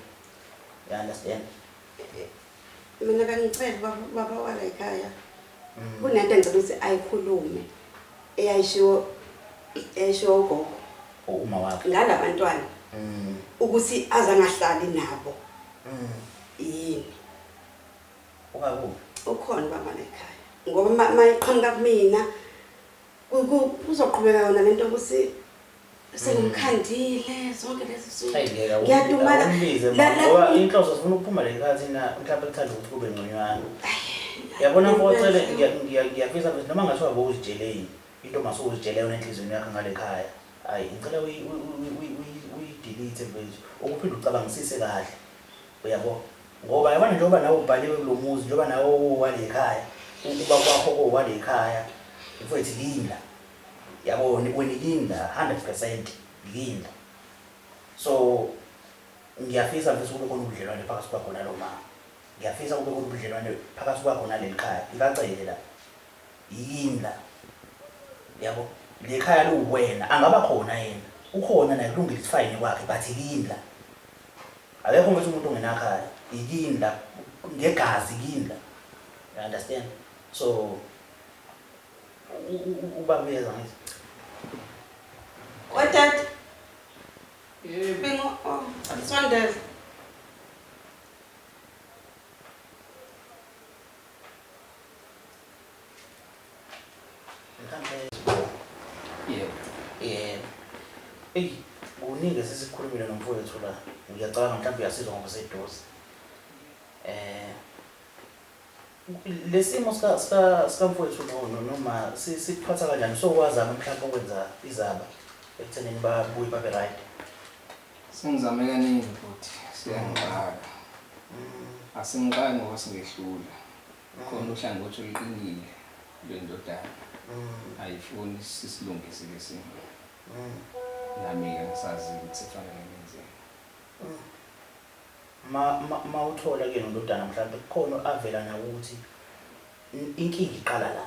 You understand? Mina bengicela baba wala ekhaya. Kunento engicela ukuthi ayikhulume eyayishiwo ugogo. Uma wakhe. Ngalabantwana. Ukuthi azangahlali nabo. Yini? Ungakuphi? Ukhona baba la ekhaya. Ngoba mayiqhamuka kumina kuzoqhubeka yona lento ukuthi sengimkhandile zonke lezi zinto. Hayi, ngeke Ngiyadumala. awumbize mama, ngoba inhloso sifuna ukuphuma le nkathi na mhlawumbe kuthanda ukuthi kube ngconywana. Yabona mfowethu, ngiyafisa ukuthi noma ngathiwa bowuzitsheleni into mase uzitshele yona enhliziyweni yakho ngale khaya. Hayi, ngicela uyi-delete mfethu, ukuphinde ucabangisise kahle. Uyabo? Ngoba yabona njengoba nawe ubhaliwe kulo muzi, njengoba nawe owale ekhaya, ukuba kwakho kowale ekhaya, mfowethu linda. Yabo, wena linda 100% linda. So ngiyafisa mfethu kube khona ubudlelwane phakathi kwakho nalo mama. Ngiyafisa kube khona ubudlelwane phakathi kwakho naleli khaya. Ngicacele la. Yini la? Yabo, le khaya liwuwena, angaba khona yena. Ukhona naye kulungile it's fine kwakhe, but yini la? Akekho mfethu umuntu ongenakhaya. Yikini la ngegazi kini la. You understand? So ubaba uyeza ngithi. Watata. Yebo. Bingo, oh, asondele. Mhlambe Yebo. Yebo. Eyi, kuningi esisikhulumile nomfowethu la. Ngiyacabanga mhlawumbe uyasizwa ngoba useduze. Lesimo sika sika sikamfowethu no noma sikuphatha kanjani? Sokwazama mhlawumbe ukwenza izaba ekuthenini babuye babe right. Sengizame kaningi futhi siyangixaka. Asingixaki ngoba singehlula. Khona uhlangothi oluqinile lwendodana. Ayifuni sisilungise lesimo. Nami-ke ngisazi ukuthi kufanele ngenzeni. Ma uthola ke nondodana mhlawumbe kukhona avela nawo ukuthi inkinga iqala la.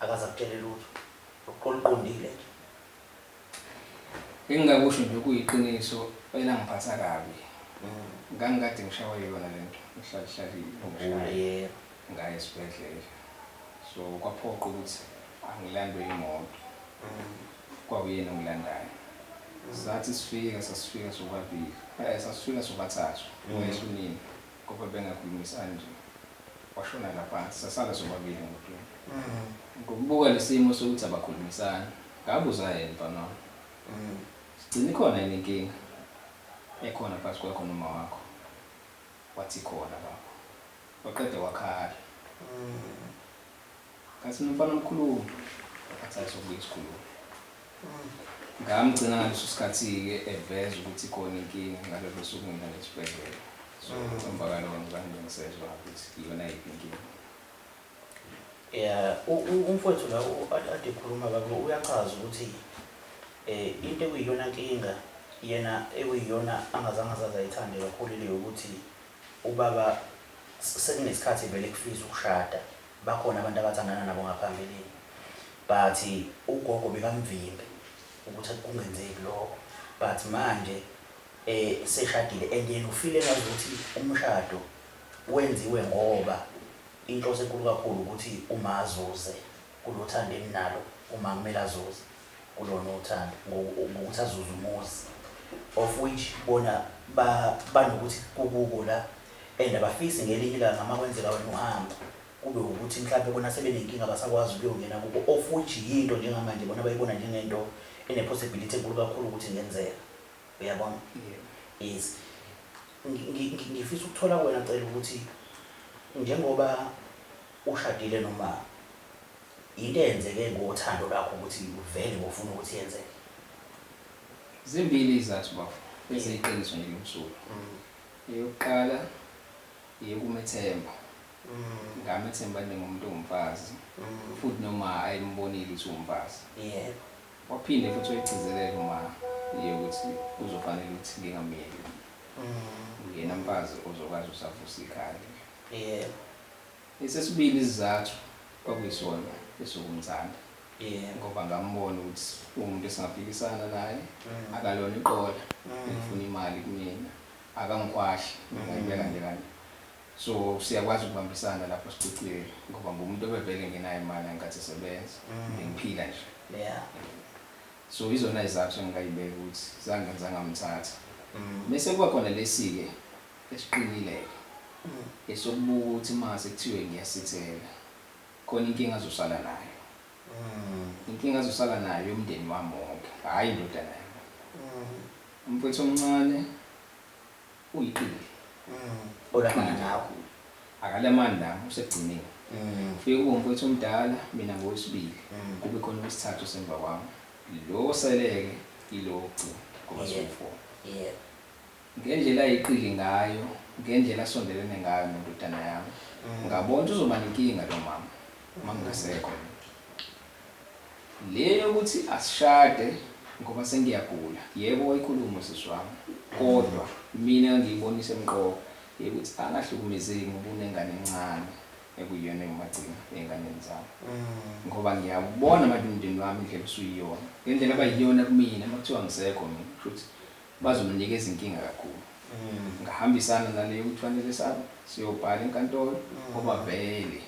Akaze akutshele lutho. Oluqondile nje. Engingakusho nje kuyiqiniso elangiphatha kabi. Ngangikade ngishawa yona lento. Ngihlali Yebo. ngaye esibhedlela. So kwaphoqa ukuthi angilandwe imoto. Kwakuyena ongilandayo. Sathi sifika sasifika sobabili. Sasifika sobathathu. Wehlunini ngoba bengakhulumisani nje. Washona lapha sasala sobabili emotweni. Ngokubuka lesimo sokuthi abakhulumisani, ngabuza yena mfana wami. Sigcina ikhona yini inkinga ekhona phakathi kwakho noma wakho? Wathi khona baba. Waqeda wakhala. Ngathi nomfana omkhulu wathi sobuye sikhulume. Ngamgcina ngaleso sikhathi-ke eveza ukuthi ikhona inkinga ngalolo suku ngina esibhedlela. So emva kwaloko ngizange ngisezwa ukuthi iyona yiphi inkinga. Yeah, umfowethu la ade ekhuluma baba uyachaza ukuthi into ekuyiyona nkinga yena ekuyiyona angazange azaze ayithande kakhulu ile yokuthi ubaba sekunesikhathi vele kufisa ukushada. Bakhona abantu abathandana nabo ngaphambilini. But ugogo bekamvimbe ukuthi kungenzeki lokho. But manje seshadile and yena ufile ngazuthi umshado wenziwe ngoba inhloso enkulu kakhulu ukuthi uma azuze kulothando eninalo, uma kumele azuze kulona uthando ngokuthi azuze umuzi, of which bona banokuthi kukubo la and abafisi ngelinye ilanga uma kwenzeka wena uhamba kube ukuthi mhlawumbe bona sebenenkinga basakwazi ukuyongena kubo, of which yinto njengamanje bona bayibona njengento ene-possibility enkulu kakhulu ukuthi ingenzeka. Uyabona? Yes. Ngifisa ukuthola kuwena Cele ukuthi njengoba ushadile noma into eyenzeke ngothando lwakho ukuthi uvele ngofuna ukuthi yenzeke. Zimbili izathu bafo eziyiqiniso nje lomsuku. Eyokuqala eyokumethemba. Ngamethemba njengomuntu ongumfazi futhi noma ayimbonile ukuthi ungumfazi. Yebo. Waphinde futhi wayigcizelela uma yokuthi kuzofanele ukuthi ngingamyeki. Uyena mfazi ozokwazi usavusa ikhaya. Yebo. Esesibili isizathu kwakuyisona esokumthanda. Yebo. Ngoba ngambona ukuthi umuntu esingaphikisana naye akalona iqola, elifuna imali kumina, akangikhwashi, ngayibeka nje kanje. So siyakwazi ukubambisana lapho sicicile ngoba ngumuntu obevele ngenayo imali ngenkathi esebenza, ngiphila nje. Yeah. So izona izathu engingayibeka ukuthi zangenza ngamthatha. Bese kuba khona lesi-ke esiqinile-ke esokubuka ukuthi mase kuthiwe ngiyasithela khona inkinga azosala nayo. Inkinga azosala nayo yomndeni wami wonke, hhayi indodana yami. Umfowethu omncane uyiqili. Olamana nawe. Akalamani nami, usekugcineni. Ufike kube umfowethu omdala, mina ngowesibili. Kube khona owesithathu osemva kwami. Lo oseleke ilo wokugcina ngoba siwu-4. Yebo. Ngendlela ayiqili ngayo, ngendlela asondelene ngayo nendodana yami, ngabona ukuthi uzoba nenkinga lo mama uma ngingasekho. Le yokuthi asishade ngoba sengiyagula, yebo wayikhuluma usisi wami, kodwa mina ngiyibonise emqoka ukuthi angahlukumezeki ngoba unengane encane ekuyiyona engumagcina ey'nganeni zami. Ngoba ngiyawubona manje umndeni wami indlela osuyiyona, ngendlela abayiyona kumina uma kuthiwa ngisekho mina, kusho ukuthi bazomnikeza inkinga kakhulu. Ngahambisana naleyo ukuthi fanele siyobhala enkantolo ngoba vele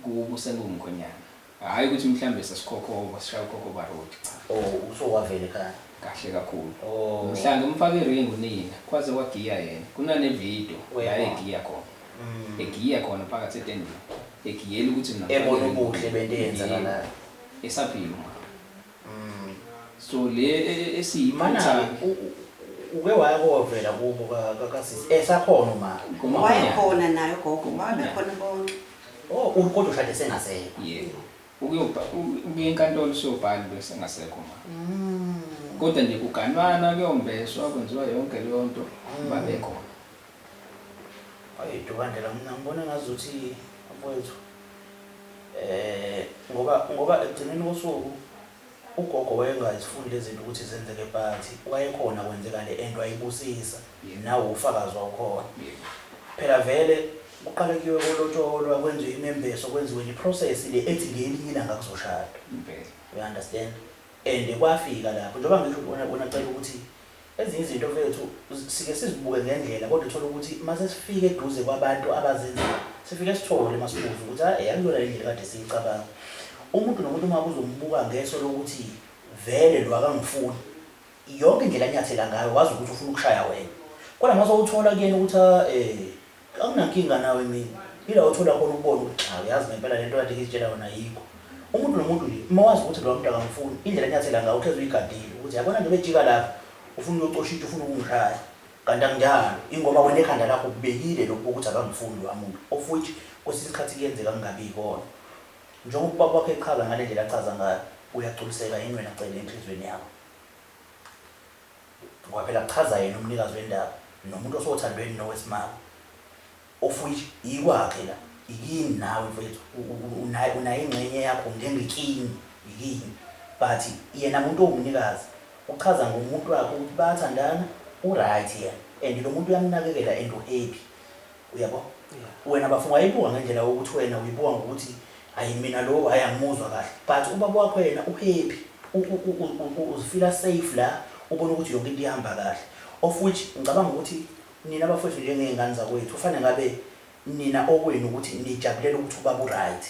kubo sengumkhonyana. Hhayi ukuthi mhlambe sasikhokhoba sishaya ukhokhoba road, cha. Oh, usowavele ekhaya. Kahle kakhulu. Oh. Mhla ngimfake iringi unina, kwaze kwagiya yena. Kunane video la egiya khona. Egiya khona phakathi etendeni. Egiyela ukuthi mina ebona ubuhle bento eyenzakalayo. Esaphila uma. So le esiyiphutha uke waya kovela kubo kasisi esakhona uma. Wayekhona naye gogo, babekhona bonke. Oh, kodwa ushade sengasekho. Yebo. Ukuya enkantolo siyobhala bese ngasekho ma. Kodwa nje kuganwana kuyombeswa kwenziwa yonke leyo nto babekhona. Ayi Dukandela, mina ngibona ngazuthi mfowethu ngoba ekugcineni kosuku ugogo wayengazifuni lezi zinto ukuthi zenzeke but wayekhona kwenzeka le ento ayibusisa nawe ufakazi wawukhona. Phela vele kuqale kuyiwe kolotsholwa kwenziwe imembeso kwenziwe le process le ethi ngelinye ilanga kuzoshadwa. You understand? And kwafika lapho njengoba ngisho wena cela ukuthi ezinye izinto mfethu sike sizibuke ngendlela kodwa uthola ukuthi mase sifike eduze kwabantu abazenzayo sifike sithole masibuza ukuthi hayi akuyona le ndlela kade siyicabanga. Umuntu nomuntu uma uzombuka ngeso lokuthi vele lo akangifuni, yonke indlela anyathela ngayo wazi ukuthi ufuna ukushaya wena. Kodwa mase uthola kuyena ukuthi akunankinga nawe mina, ila uthola khona ukubona ukuthi cha uyazi ngempela lento kade ngizitshela yona ayikho. Umuntu nomuntu nje uma wazi ukuthi lo muntu akamfuni, indlela anyathela ngayo uhlezi uyigadile ukuthi yabona nje bejika lapha ufuna ukuyocosha into, ufuna ukungishaya. Kanti akunjalo, ingoba wena ekhanda lakho kubekile lokhu ukuthi akamfuni lo muntu, of which kwesinye isikhathi kuyenzeka kungabi yikona. Njengoba ubaba wakhe echaza ngale ndlela achaza ngayo, uyagculiseka yini wena Cele enhliziyweni yakho? Ngoba phela kuchaza yena umnikazi wendaba nomuntu osothandweni nowesimame, of which ikwakhe la ikini nawe mfethu, unayo ingxenye yakho njengekini ikini, but yena umuntu owumnikazi uchaza ngomuntu wakhe ukuthi bayathandana, u-right yena and lo muntu uyamnakekela and u-happy, uyabo? Wena bafo ungayibuka ngendlela yokuthi wena uyibuka ngokuthi hayi mina lo hayi angimuzwa kahle, but ubaba wakho yena u-happy, uzifila safe la, ubona ukuthi yonke into ihamba kahle, of which ngicabanga ukuthi nina bafowethu njengey'ngane zakwethu kufanele ngabe nina okwenu ukuthi nijabulela ukuthi ubaba u-right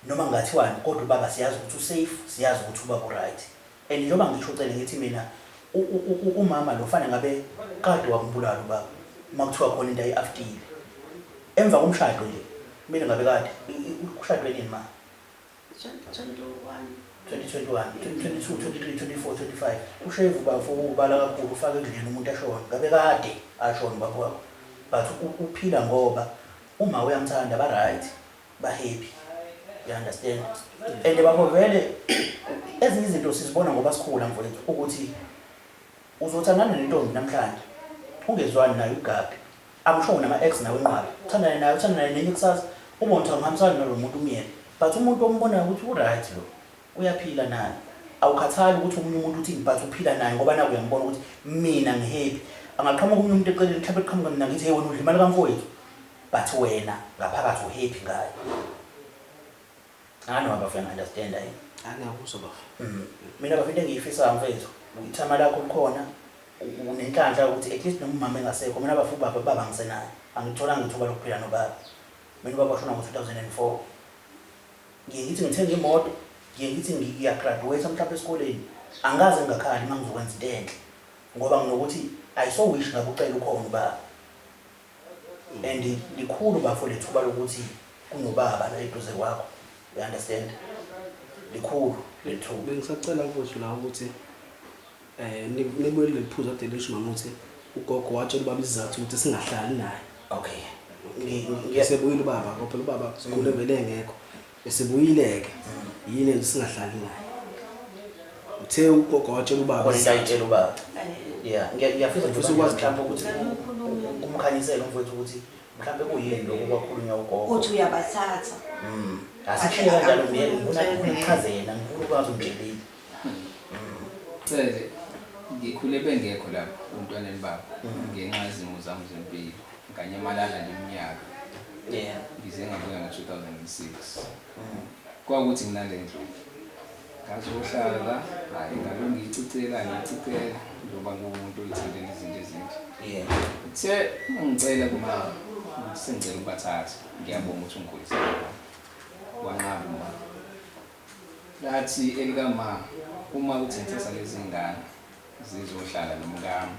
noma kungathiwani, kodwa ubaba siyazi ukuthi u-safe, siyazi ukuthi ubaba u-right. And njengoba ngisho Cele ngithi mina umama lo fanele ngabe kade wambulala ubaba uma kuthiwa khona into ayi-aftile emva komshado nje, kumele ngabe kade ushadwe nini ma? 2021. 2021, 2022, 23, 24, 25. Ushevu bafo ubala kakhulu ufake ekudleni umuntu ashone, ngabe kade ashone ubaba wakho, but uphila ngoba uma uyamthanda ba right, ba happy, you understand? And babo vele ezinye izinto sizibona ngoba sikhula mfowethu ukuthi uzothandana nentombi namhlanje ungezwani nayo ugabi, akusho nama ex nawe inqwaba, uthandane naye uthandane nenye kusasa ubone ukuthi awuhambisani nalo muntu umyena, but umuntu ombonayo ukuthi u-right lo uyaphila naye, awukhathali ukuthi omunye umuntu uthini, but uphila naye ngoba naku uyambona ukuthi mina ngi-happy. Angaqhamuka omunye umuntu eceleni mhlawumbe eqhamuka mina ngithi hey wena udla imali kamfowethu, but wena ngaphakathi u-happy ngayo. Ngani baba funa understand yini? Angiyakuzwa baba. Mina baba into engiyifisayo mfethu, ithama lakho likhona, unenhlanhla ukuthi at least noma umama engasekho, mina baba ubaba baba ngisenaye. Angitholanga ithuba lokuphila nobaba. Mina ubaba washona ngo-2004. Ngiye ngithi ngithenga imoto, ngiye ngithi ngiyagraduate mhlawumbe esikoleni, angikaze ngingakhali uma ngizokwenza into enhle. Ngoba nginokuthi I so wish ngabe ucela ukhona ubaba. And likhulu bafo lethuba lokuthi kunobaba la eduze kwakho. You understand? Likhulu lethuba. Bengisacela mfowethu la ukuthi nibuyele leli phuzu ade lisho mama ukuthi ugogo watshela ubaba isizathu ukuthi singahlali naye. Okay. Ngisebuyile ubaba, ngoba phela ubaba sikhule vele engekho. Esebuyile-ke yini enza singahlali naye? Uthe ugogo watshela ubaba. Khona into ayitshela ubaba. Yeah, ngiyafisa nje Ngifisa ukwazi mhlawumbe ukuthi kumkhanyisele umfowethu ukuthi mhlawumbe kuyini lokhu kwakhulunywa ugogo. Uthi uyabathatha. Asikushiye kanjalo ngiyeke ngifuna ukuchaze yena, ngifuna ukwazi umtshelile. Cele, ngikhule bengekho lapho umntwaneni baba ngenxa yezimo zami zempilo. Nganyamalala nje iminyaka. Ngize ngabuya ngo-2006. Kwakuthi nginale ndlu. Ngazohlala, hayi ngalo ngiyicicela, ngiyicicela. Njengoba ngiwumuntu oyithandela izinto ezinhle. Yeah. Uthe ungicela kuma ukuthi sengicela ukubathatha. Ngiyabonga ukuthi ungikhulisile. Wanqaba uma. Lathi elikama uma uthi ngithatha lezi ngane zizohlala nomkami.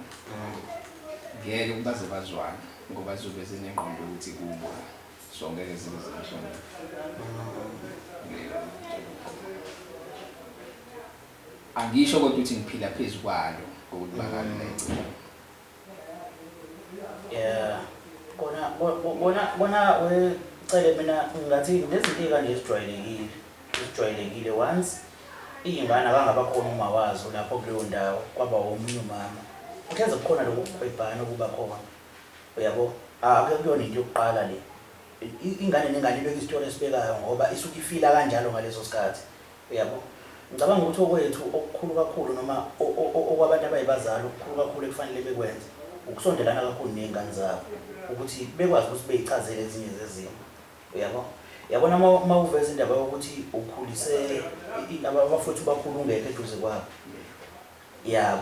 Ngeke baze bazwane ngoba zizobe zinengqondo ukuthi kubo. So ngeke zibe zinhlonipho. Angisho kodwa ukuthi ngiphila phezu kwalo ngokuthi bangalilece. Yeah. Kona kona kona wecele mina ngathi lezi zinto kanje ezijwayelekile. Ezijwayelekile once iy'ngane akangaba khona uma wazo lapho kuleyo ndawo kwaba omunye umama. Kuhleze kukhona lokhu kukhwebhana okuba khona. Uyabo? Ake kuyona into yokuqala le. Ingane nengane ibeka isitori esibekayo ngoba isuke ifila kanjalo ngaleso sikhathi. Uyabo? Ngicabanga ukuthi okwethu okukhulu kakhulu noma okwabantu abayibazali okukhulu kakhulu ekufanele bekwenze ukusondelana kakhulu ney'ngane zabo ukuthi bekwazi ukuthi beyichazele ezinye zezimo. Uyabo? Yabona uma uveza indaba yokuthi ukhulise abafowethu bakhulu ungekho eduze kwabo. Ya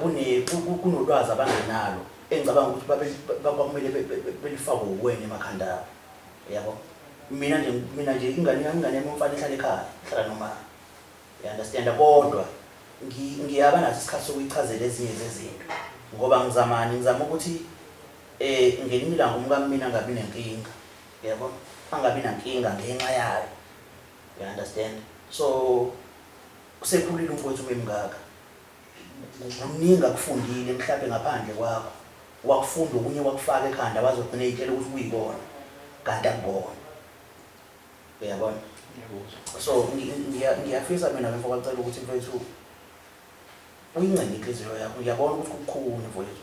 kunolwazi abangenalo engicabanga ukuthi babe kwakumele belifake uwena emakhanda abo. Uyabo? Mina nje ingane yami umfana ihlala ekhaya, ihlala noma. You understand? Kodwa ngiyaba naso isikhathi sokuyichazela ezinye zezinto ngoba ngizamani ngizama ukuthi ngelinye ilanga umkami mina angabi nenkinga. Yabo? Angabi nankinga ngenxa yayo. You understand? So usekhulile umfowethu memngaka. Kuningi akufundile mhlawumbe ngaphandle kwakho. Wakufunda okunye wakufaka ekhanda wazogcina eyitshela ukuthi kuyikona kanti akubona. Uyabona? Ngiyakuzwa. So ngiyafisa mina mfo kwacela ukuthi mfethu uyincenge inhliziyo yakho. Ngiyabona ukuthi kubukhuni mfowethu.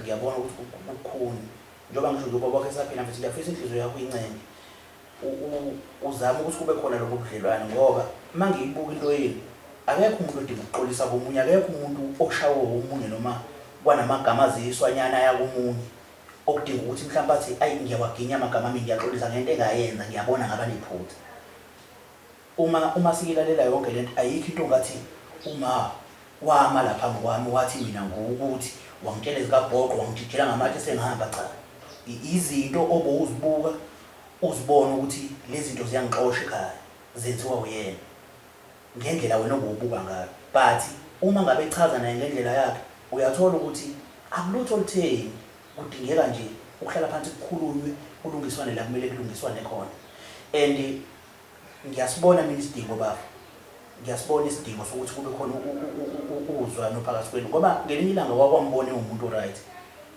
Ngiyabona ukuthi kubukhuni. Njengoba ngisho nje ubaba wakhe esaphila mfethu ngiyafisa inhliziyo yakho uyincenge. Uzame ukuthi kube khona lobo budlelwane ngoba uma ngiyibuka into yenu akekho umuntu odinga ukuxolisa komunye, akekho umuntu oshawe omunye noma kwanamagama aziswanyana aya komunye okudinga ukuthi mhlawumbe athi ayi ngiyawaginya amagama ami ngiyaxolisa ngento engayenza ngiyabona ngaba nephutha. Uma siyilalela yonke lento ayikho into ongathi uma wama lapha phambi kwami wathi mina nguwukuthi wangitshela ezikabhoqo wangijijela ngamatshe sengihamba cha. Izinto obowuzibuka uzibone ukuthi lezi zinto ziyangixosha ekhaya zenziwa uyena ngendlela wena obowubuka ngayo. But uma ngabe echaza naye ngendlela yakhe uyathola ukuthi akulutho olutheni kudingeka nje ukuhlala phansi kukhulunywe kulungiswane la kumele kulungiswane khona. And ngiyasibona mina isidingo baba. Ngiyasibona isidingo sokuthi kube khona uzwano phakathi kwenu ngoba ngelinye ilanga wakwambona umuntu right.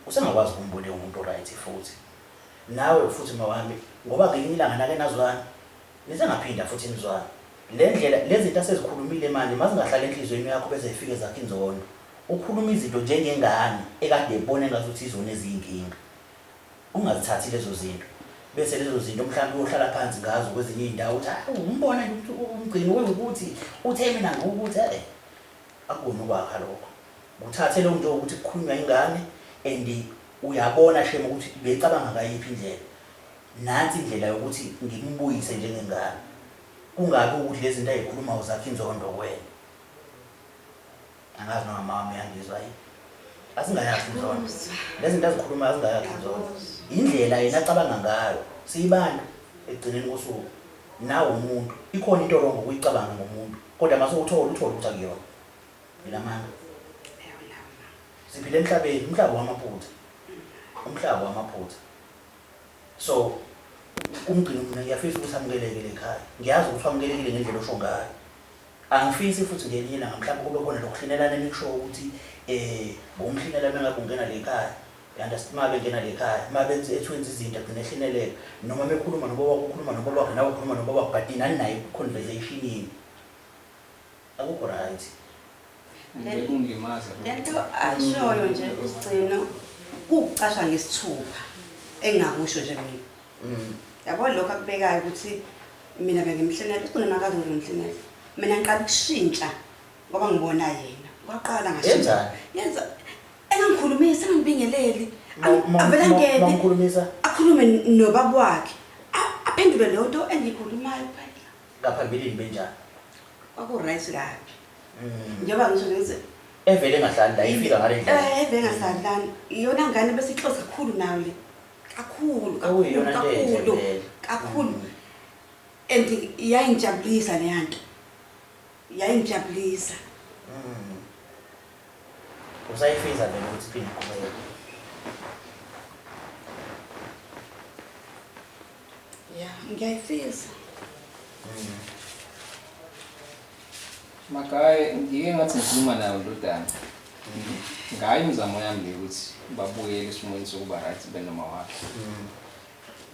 Usengakwazi ukumbona umuntu right futhi. Nawe futhi mawami ngoba ngelinye ilanga nake nazwana nisengaphinda futhi nizwana. Le ndlela lezi zinto asezikhulumile manje mazingahlala enhliziyweni yakho bese ifike zakhe inzondo. Ukhuluma izinto njengengane ekade ebona engazuthi izona eziyinkinga. Ungazithathi lezo zinto. Bese lezo zinto mhlawumbe uyohlala phansi ngazo kwezinye iy'ndawo uthi hayi umbona nje ukuthi umgcini wengukuthi uthe mina ngukuthi akubona ukwakha lokho. Kuthathe lokho nje ukuthi kukhulunywa ingane and uyabona shame ukuthi becabanga ngayiphi indlela. Nansi indlela yokuthi ngimbuyise njengengane. Kungabi ukuthi lezi zinto ayikhulumayo zakhe inzondo kuwena. Angazi noma mama uyangizwa yini. Asingayakhi inzondo. Lezi zinto azikhulumayo azingayakhi inzondo. Indlela yena acabanga ngayo siyibantu ekugcineni kosuku. Nawe umuntu ikhona into wrong ukuyicabanga ngomuntu kodwa mase uthola uthole ukuthi akuyona. Nginamanga. Siphila emhlabeni, umhlaba wamaphutha. Umhlaba wamaphutha. So umgcino mina ngiyafisa ukuthi amukeleke le khaya. Ngiyazi ukuthi wamukelekile ngendlela osho ngayo. Angifisi futhi ngelinye ilanga mhlawumbe kube khona lokuhlinelana enikusho ukuthi bomhlinela mengabe ungena le khaya. You understand? Uma bengena le khaya, uma benze ethwenza izinto agcine ehlineleka noma mekhuluma nobaba wakho ukhuluma nobaba wakhe nawe ukhuluma nobaba wakho but nani naye conversation yini. Akukho right. Bekungilimaza. Lento ashoyo nje usigcino kukucasha ngesithupha engingakusho nje mina. Yabo lokho akubekayo ukuthi mina bengimhlenela usigcino makazi ngimhlenela. Mina ngiqala ukushintsha ngoba ngibona yena. Kwaqala ngashintsha. Yenzani? Yenza engangikhulumisa engangibingeleli. Avela ngene Mamkhulumisa akhulume nobaba wakhe. Aphendule leyo nto engiyikhulumayo phela. Ngaphambilini benjani? Kwaku right kabi. Njengoba ngisho nje Evele engahlali la ifika ngale ndlela. Evele engahlali lana. Iyona ngane bese ixoxa kakhulu nayo le. Kakhulu kakhulu Okuyiyona nto enhle kakhulu. vele. Kakhulu. And iyayingijabulisa leya nto. Yayingijabulisa. Usayifisa vele ukuthi iphinde iqhubeke. Ya, ngiyayifisa. Magaye ngike ngathi ngikhuluma nayo ndodana. Ngayo imizamo yami le ukuthi babuyele esimweni sokuba right benoma wakhe.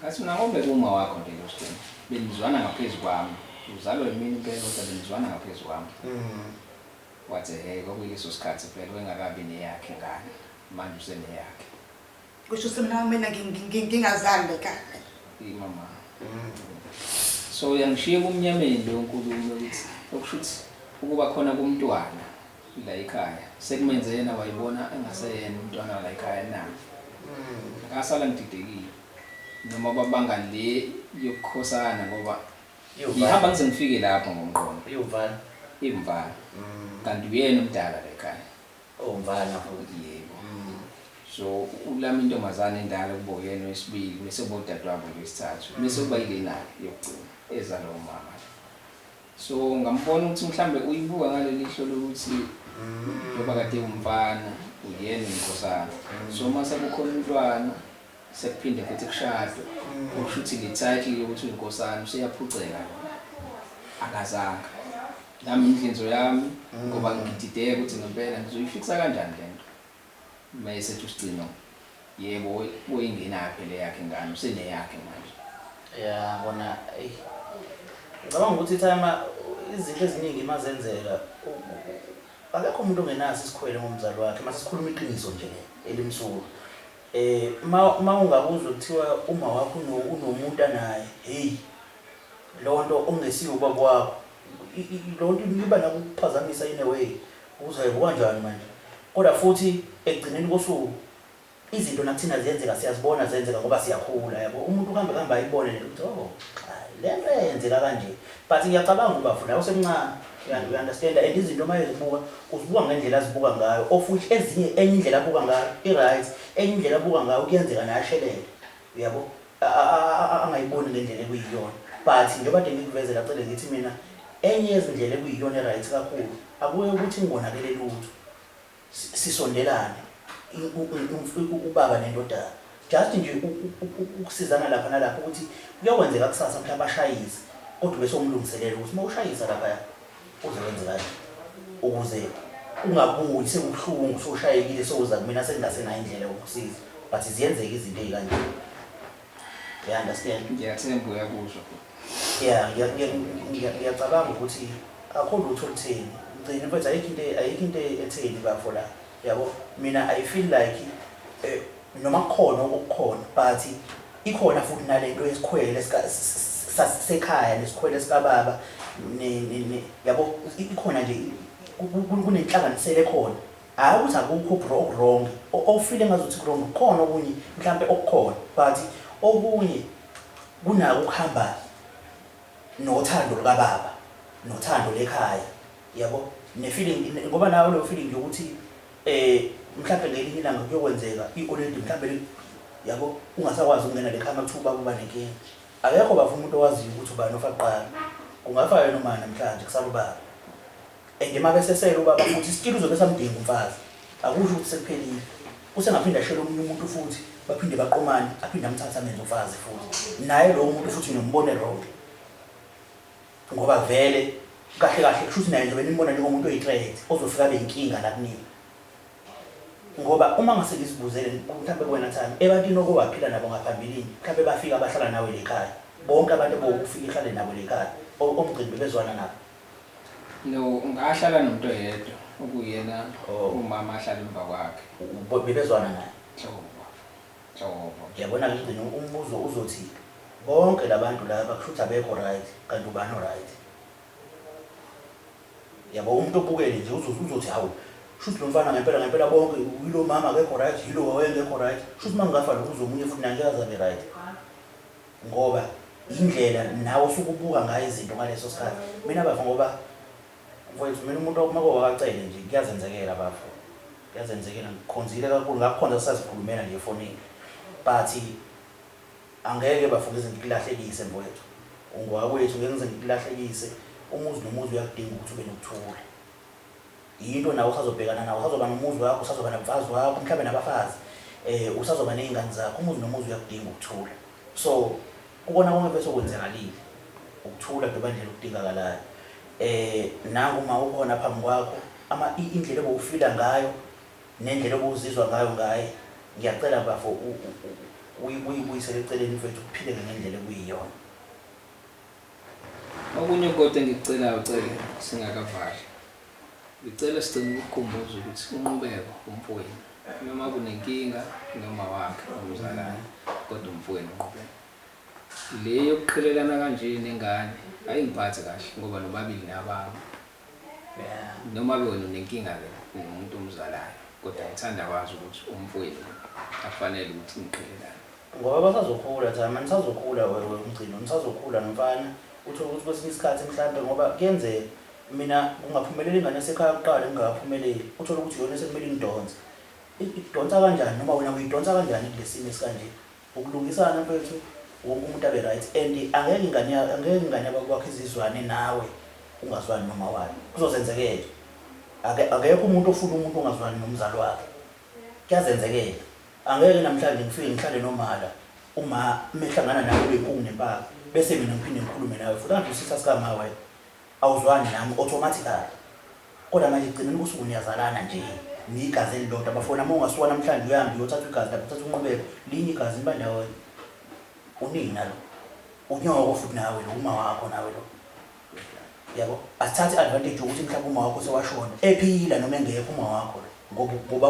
Ngathi mina ngoba kuma wakho nje lo Sithembu. Benizwana ngaphezu kwami. Uzalwa yimina impela kodwa benizwana ngaphezu kwami. Wathi hey kwakuyileso sikhathi phela wengakabi neyakhe ingane. Manje useneyakhe. Kusho ukuthi mina mina ngingazali ekhaya. Imama. So yangishiya kumnyameni leyo nkulumo ukuthi okusho ukuthi ukuba khona kumntwana la ekhaya sekumenze yena wayibona engaseyena umntwana la ekhaya na. Ngasala ngididekile noma babanga le yokukhosana ngoba ngihamba ngize ngifike lapho ngomqondo Iwumfana. imvana kanti uyena umdala la ekhaya. Owumfana futhi. Yebo. So ulami intombazane endala kubo yena wesibili bese kuba udadewabo nje wesithathu bese kuba yilena-ke yokugcina ezalwa umama. So ngambona ukuthi mhlambe uyibuka ngaleli hlo lokuthi njengoba kade umfana uyena inkosana. So uma sekukhona umntwana sekuphinde futhi kushadwe okusho ukuthi le title yokuthi uyinkosana useyaphuceka akazange. Nami indlinzo yami ngoba ngidideka ukuthi ngempela ngizoyifixa kanjani le nto. Mase ethi uSigcino yebo uyingenaphi le yakhe ingane useneyakhe manje. Ya bona eyi ngicabanga ukuthi time izinto eziningi mazenzeka akekho umuntu ongenaso isikhwele ngomzali wakhe mase sikhuluma iqiniso nje elimsulwa. Ma ungakuzwa kuthiwa uma wakho unomuntu anaye, hey lonto ongesiyo ubaba wakho lonto iba nakuphazamisa in a way uzayibuka kanjani manje. Kodwa futhi ekugcineni kosuku izinto nakuthina ziyenzeka, siyazibona zenzeka ngoba siyakhula yabo. Umuntu uhambe kuhamba ayibone lento ukuthi oh le nto eyenzeka kanje, but ngiyacabanga uba futhi nawe usemncane, you understand, and izinto uma ezibuka uzibuka ngendlela azibuka ngayo, of which ezinye enye indlela abuka ngayo i-right, enye indlela abuka ngayo kuyenzeka naye ashelele uyabo, angayiboni ngendlela ekuyiyona. But njengoba kade ngikuvezela cele ngithi mina enye yezindlela ekuyiyona e-right kakhulu akuye ukuthi ngingonakele lutho, sisondelane ubaba nendodana, just nje ukusizana lapha nalapha ukuthi kuyokwenzeka kusasa mhlawumbe ashayise, kodwa bese umlungiselela ukuthi uma ushayisa lapha uzowenza kanje ukuze ungabuyi sekubuhlungu sewushayekile sewuza kumina sengingasenayo indlela yokukusiza. But ziyenzeka izinto ey'kanje, you understand? Ngiyathemba uyakuzwa. Yeah, ngiyacabanga ukuthi akho lutho olutheni ngcini mfethu, ayikho into etheni bafo la yabo. Mina I feel like noma kukhona okukhona but ikhona futhi nalento yesikhwele sekhaya nesikhwele sikababa yabo, ikhona nje kunenhlanganisela ekhona. Hhayi ukuthi akukho oku-wrong, ofile ngazuthi ku-wrong, kukhona okunye mhlampe okukhona, but okunye kunako ukuhamba nothando lukababa nothando lekhaya yabo, ne-feeling ngoba nawe leyo feeling yokuthi mhlampe ngelinye ilanga kuyokwenzeka i-already mhlampe yabo ungasakwazi ukungena le khaya makuthiwa ubaba uba nenkinga. Akekho bafuna umuntu owaziyo ukuthi ubani ofa kuqala, kungafa yena uma namhlanje kusala ubaba, and uma besesele ubaba futhi still uzobe esamdinga umfazi, akusho ukuthi sekuphelile, usengaphinda ashele omunye umuntu futhi baphinde baqomane, aphinde amthathe amenze umfazi futhi naye lowo muntu futhi ngiyombona wrong, ngoba vele kahle kahle kusho ukuthi naye njengoba nimbona njengomuntu oyi-threat ozofika abe inkinga la kunina. Ngoba uma ngase ngizibuzele mhlawumbe kuwena Thami, ebantwini oke waphila nabo ngaphambilini, mhlawumbe bafika bahlala nawe le khaya, bonke abantu bokufika ihlale nabo le khaya omgcini bebezwana nabo? No, ngahlala nomuntu oyedwa okuyena umama ahlala emva kwakhe. Bebezwana naye? Nhlobo. Nhlobo. Ngiyabona-ke ugcina umbuzo uzothi bonke labantu laba kusho ukuthi abekho right, kanti ubani o-right? Yabo umuntu obukele nje uzothi hawu shuthi lo mfana ngempela ngempela bonke yilo mama akekho right, yilo wayengekho right, shuthi uma ngingafa lo kuzomunye futhi naye ngeke aze abe right, ngoba indlela nawe osuke ubuka ngayo izinto ngaleso sikhathi. Mina bafa ngoba Mfowethu mina umuntu uma kowakacele nje kuyazenzekela bafo. Kuyazenzekela ngikhonzile kakhulu ngakukhonza sazikhulumela nje efonini. But angeke bafo ngize ngikulahlekise mfowethu. Ungwakwethu ngeke ngize ngikulahlekise. Umuzi nomuzi uyakudinga ukuthi ube nokuthula. Yinto nawe usazobhekana nawo, usazoba nomuzi wakho, usazoba nomfazi wakho, mhlawumbe nabafazi. Usazoba nezingane zakho. Umuzi nomuzi uyakudinga ukuthula. So kubona konke bese kwenzakalile. Ukuthula ndobandlela okudingakalayo. Nangu uma ukhona phambi kwakho, ama indlela obufila ngayo nendlela obuzizwa ngayo ngaye, ngiyacela bafo uyibuyisele eceleni mfethu, kuphileke ngendlela ekuyiyona. Okunye kodwa engikucelayo Cele singakavali. Ngicela sigcine ukukukhumbuza ukuthi uNqubeko umfowenu. Noma kunenkinga noma wakhe omzalayo kodwa umfowenu uNqubeko. Le yokuqhelelana kanje nengane ayingiphathi kahle ngoba nobabili nabami. Noma ke wena unenkinga-ke nomuntu omzalayo kodwa ngithanda kwazi ukuthi umfowenu akufanele ukuthi niqhelelane. Ngoba basazokhula thama, nisazokhula wewe umgcino, nisazokhula nomfana. Uthole ukuthi kwesinye isikhathi mhlampe ngoba kuyenzeka mina kungaphumelela ingane yasekhaya kuqala ngingakaphumeleli, uthole ukuthi iyona esekumele ingidonse. Idonsa kanjani noma wena uyidonsa kanjani kule simo esikanje? Ukulungisana mfethu, wonke umuntu abe right and angeke ingane yabakwakho izizwane nawe ungazwani noma wayo. Kuzozenzekela. Akekho umuntu ofuna umuntu ongazwani nomzali wakhe. Kuyazenzekela. Angeke namhlanje ngifike ngihlale nomala uma mehlangana nawe ube nempaka bese mina ngiphinde ngikhulume nawe futhi angathi usisa sikama wena. Awuzwani nami automatically. Kodwa manje egcineni kusuku niyazalana nje. Niyigazi elilodwa bafona uma ungasuka namhlanje uyahambe uyothatha igazi lapho uthatha uNqubeko linye igazi niba ndawonye. Unina lo. Unyoko futhi nawe lo uma wakho nawe lo. Yabo, asithathe advantage ukuthi mhlawumbe uma wakho sewashona ephila noma engekho uma wakho lo ngoba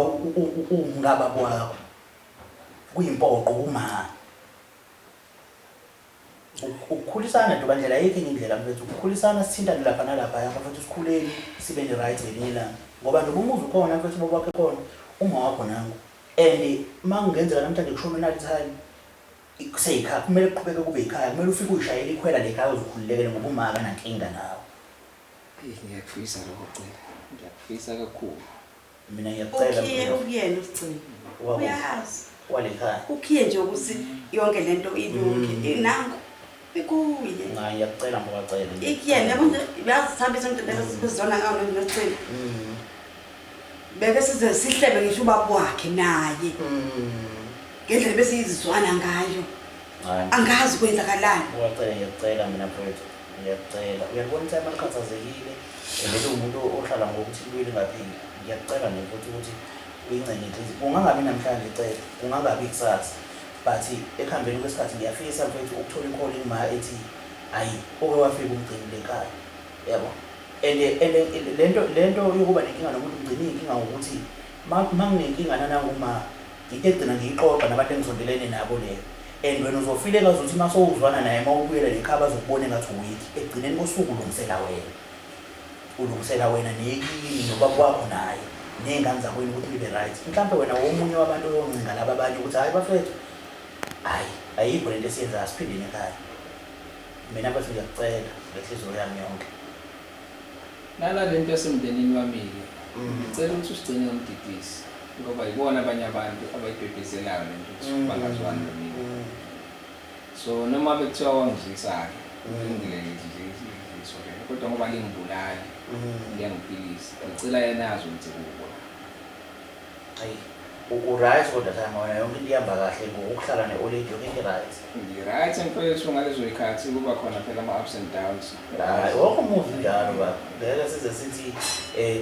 ungaba kwakho. Kuyimpoqo uma ukukhulisana nje bandlela ayikho enye indlela mfethu, ukukhulisana sithintane lapha nalapha yapha mfethu, sikhuleni sibe ne-right ngelinye ilanga. Ngoba njengoba umuzi ukhona mfethu ubaba wakhe khona, uma wakho nangu. And uma kungenzeka namhlanje kushone unali time, kuseyikhaya, kumele kuqhubeke kube yikhaya, kumele ufike uyishayele ikhwela lekhaya uzukhululekele ngoba uma akanankinga nawe. Eyi ngiyakufisa lokho Cele, ngiyakufisa kakhulu. Mina ngiyakucela Ukhiye ukuyena uSigcino. Uyazi. Walekhaya. Ukhiye nje ukuthi yonke lento ilunge. Nangu ikuye. Cha ngiyakucela ngoba Cele. Ikuyena yabo nje uyazithamba izinto lesizona ngayo noSigcino. Beke size sihlebe ngisho ubaba wakhe naye. Ngendlela besizizwana ngayo. Angazi kwenzakalani. Ngiyacela ngiyakucela mina mfowethu. Ngiyakucela. Uyabona ukuthi amakhathazekile. Vele umuntu ohlala ngokuthi impilo ingapheli. Ngiyakucela nje futhi ukuthi uyincenge inhliziyo. Kungangabi namhlanje Cele, kungangabi kusasa. But ekuhambeni kwesikhathi ngiyafisa mfethu ukuthola i-calling ma ethi ayi oke wafika umgcini lekhaya. Yabo. And lento yokuba nenkinga nomuntu ugcina iyinkinga ngokuthi ma nginenkinga nananguma into egcina ngiyixoxa nabantu engisondelene nabo leyo. And wena uzofile ngazuthi uma sowuzwana naye uma ubuyela lekhaya bazokubona engathi uweak. Ekugcineni kosuku ulungisela wena. Ulungisela wena nekini nobaba wakho naye ney'ngane zakwenu ukuthi nibe right. Mhlampe wena womunye wabantu oyoncinga laba abanye ukuthi hhayi bafethu, hhayi ayikho lento esiyenzayo asiphindeni ekhaya. Mina mfethu ngiyakucela ngenhliziyo yami yonke. Nala lento yasemndenini wami-ke, ngicela ukuthi usigcine ngomdidisi ngoba yibona abanye abantu abayibhebhezelayo lento ukuthi bangazwani nomina. So noma bekuthiwa wangizwisa-ke, kulungile ngidliso ke, kodwa ngoba lingibulali, liyangiphilisa. Ngicela yena azi ukuthi kubo. Ayi, u-right kodwa thana wena yonke into ihamba kahle ngokuhlala ne-old yonke into right. Ngi-right mfethu ngalezo y'khathi kuba khona phela ama-ups and downs. Hayi, wonke umuzi unjalo baba. Ngeke size sithi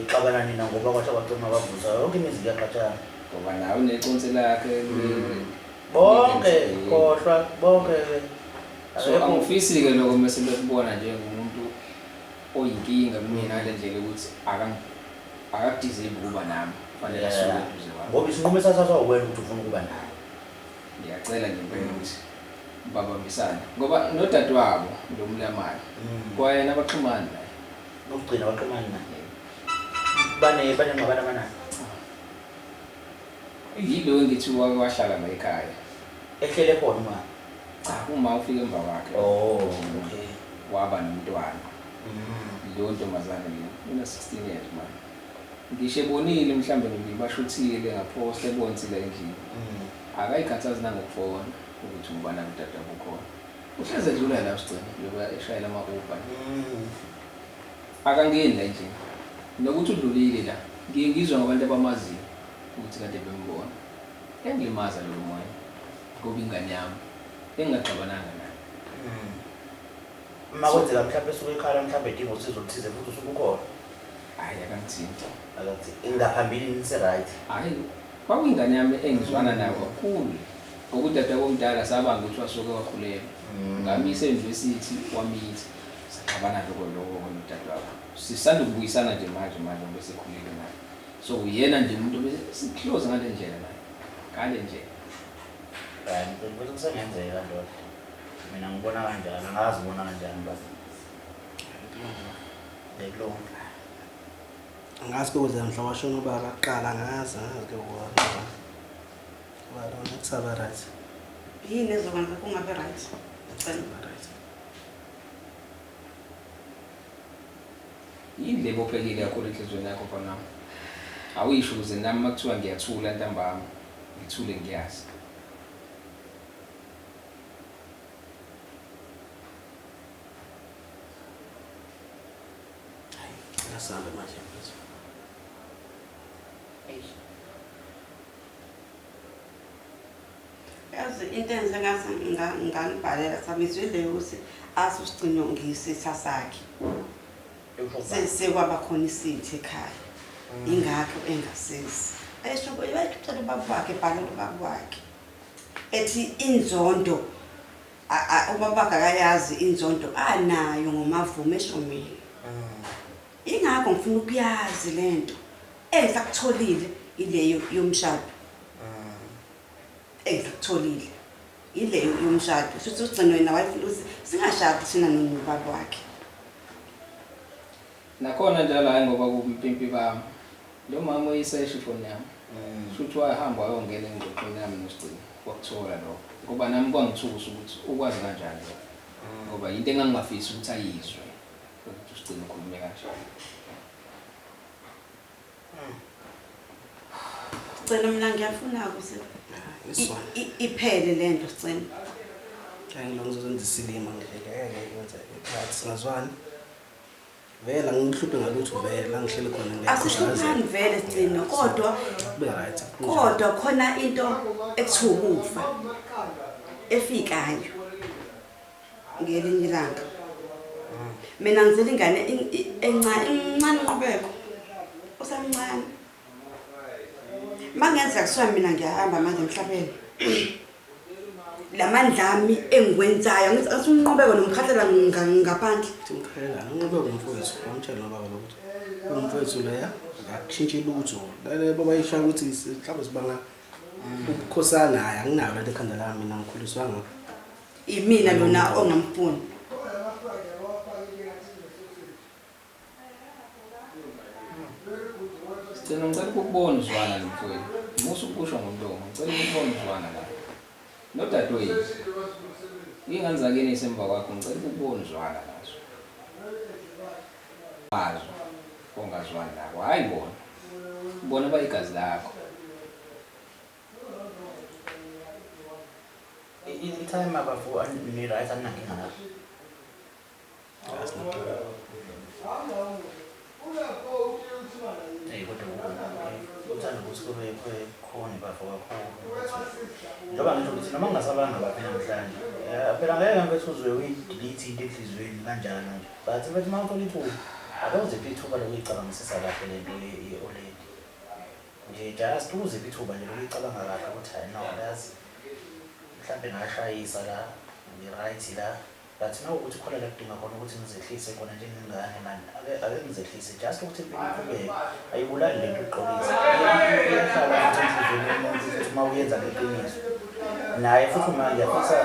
xabana nina ngoba kwasha kwacima kwavusa. Yonke imizi iyaxatshana. Ngoba nawe uneconsi lakhe. Bonke khohlwa bonke. So angifisi-ke lokho mese bekubona njengomuntu oyinkinga kumina ngale ndlela yokuthi akakudeserve ukuba nami. Kufanele asuke eduze kwami. Ngoba isinqumo esathathwa uwena ukuthi ufuna ukuba naye. Ngiyacela nje impela ukuthi babambisane ngoba nodadewabo lo mlamane kwayena abaxhumani naye. Ukugcina baxhumani naye. Bane banengxabano abanayo. Yilo engithi wake wahlala la ekhaya. Ehlele khona uma. Cha, uma ufika emva kwakhe. Oh, okay. Waba nomntwana. Leyo ntombazane leyo ina 16 years manje. Ngisho ebonile mhlambe ngibashuthile ngaphosta ebonsile endlini. Akayikhathazi nangokufona ukuthi ubani udadewabo ukhona. Uhleze edlula la uSigcino njengoba eshayela ama-Uber. Akangeni la endlini. Nokuthi udlulile la ngiye ngizwa ngabantu abamaziyo ukuthi kade bembona. Yangilimaza loyo moya ngoba ingane yami engingaxabananga nayo. Uma kwenzeka mhlawumbe esuke ekhala mhlawumbe edinga usizo oluthize futhi usuke ukhona. Hhayi akangithinti. Akakuthi ngaphambilini nise-right. Hhayi kwakuyingane yami engizwana nayo kakhulu. Ngoba udadewabo omdala sabanga ukuthi wasuke wakhulelwa. Ngamyisa e-university wamitha. Saxabana lokho lokho nodadewabo. Sisanda ukubuyisana nje manje manje ngoba esekhulile naye. So uyena nje umuntu obese-close ngale ndlela naye. Ngale ndlela. Hayi mfethu futhi kusengenzeka ndoda. Mina ngibona kanjani, angazi ubona kanjani baba. Ngekulunga. Angazi kwenzeka mhla washona ubaba kuqala angazi angazi ke ngoba. Wala ngikusaba right. Yini ezokwenza kungabe right? Cela. Right. Yini le ebophekile kakhulu enhliziyweni yakho mfana wami? Awuyisho ukuze nami uma kuthiwa ngiyathula ntambama ngithule ngiyazi. Hayi, cela sihambe manje mfethu. Eish. Yazi into enze ngaze nganibhalela samizwile ukuthi athi uSigcino ngiyisitha sakhe. Ekusho ubani? Sekwaba khona isitha ekhaya. Ingakho engasezi. Ayesho bayitshela ubaba wakhe ebhalela ubaba wakhe. Ethi inzondo ubaba wakhe akayazi inzondo anayo ngoMavume esho mina. Ingakho ngifuna ukuyazi lento. Engisakutholile ileyo yomshado. Engikutholile ileyo yomshado. Futhi uSigcino yena wayefuna ukuthi singashadi thina nobaba wakhe. Nakhona njalo hhayi ngoba kubumpimpi bami. Lo mama uyisesha ifoni yami. Shuthi wahamba wayongena engxoxweni yami noSigcino wakuthola lokho. Ngoba nami kwangithusa ukuthi ukwazi kanjani lokho. Ngoba yinto engangingafisi ukuthi ayizwe ukuthi uSigcino ukhulume kanjani. Sicela mina ngiyafuna ukuthi Isona. iphele lento Sicela. Hayi ngilo ngizozenza isilima nje ngeke kwenzeke. But singazwani. Vele angihluphe ngalutho vele la ngihleli khona Asihluphani vele Sicino kodwa Kube right. kodwa khona into ekuthiwa ukufa efikayo ngelinye ilanga. Mina ngizele ingane encane incane uNqubeko. Usamncane. Mangenzeka kuthiwa mina ngiyahamba manje emhlabeni. Lamandla ami engikwenzayo ngithi athi uNqubeko nomkhathela ngaphandle. Ngimkhalela uNqubeko umfowethu wamtshela nobaba lokuthi umfowethu leya akakushintshe lutho. Lale baba isha ukuthi mhlawumbe sibanga ubukhosana hayi anginayo lento ekhanda lami mina ngikhuliswa ngakho. Imina lona ongamfuni. Sicela ngicela ukukubona uzwana nomfowenu. Musa ukusho ngomlomo, ngicela ukukubona uzwana la. Nodadewethu. Ingane zakini isemva kwakho ngicela ukukubona uzwana nazo. Bazo ongazwani nabo. Hayi bona. Bona bayigazi lakho. I-time abafu ni-right aninankinga nazo. Asinankinga. Eyi kodwa uthanda ukuthi kube khona bafo kakhulu. Njengoba ngisho ukuthi noma ngingasabanga baphi namhlanje. Phela ngeke mfethu uzwe uyi-delete into enhliziyweni kanjalo nje. But mfethu uma uthola ithuba, ake uziphe ithuba lokuyicabangisisa kahle le nto ye-oledi. Nje just uziphe ithuba nje lokuyicabanga kahle ukuthi hayi no yazi mhlampe ngashayisa la, ngi-right la. But nawukuthi khona la kudinga khona ukuthi ngizehlise khona njengengane mani, ake ngizehlise just ukuthi impilo iqhubeke. Ayibulali le nto ukuxolisa. Iyahlala futhi enhliziyweni yomuntu futhi uma uyenza ngeqiniso. Naye futhi uma ngiyafisa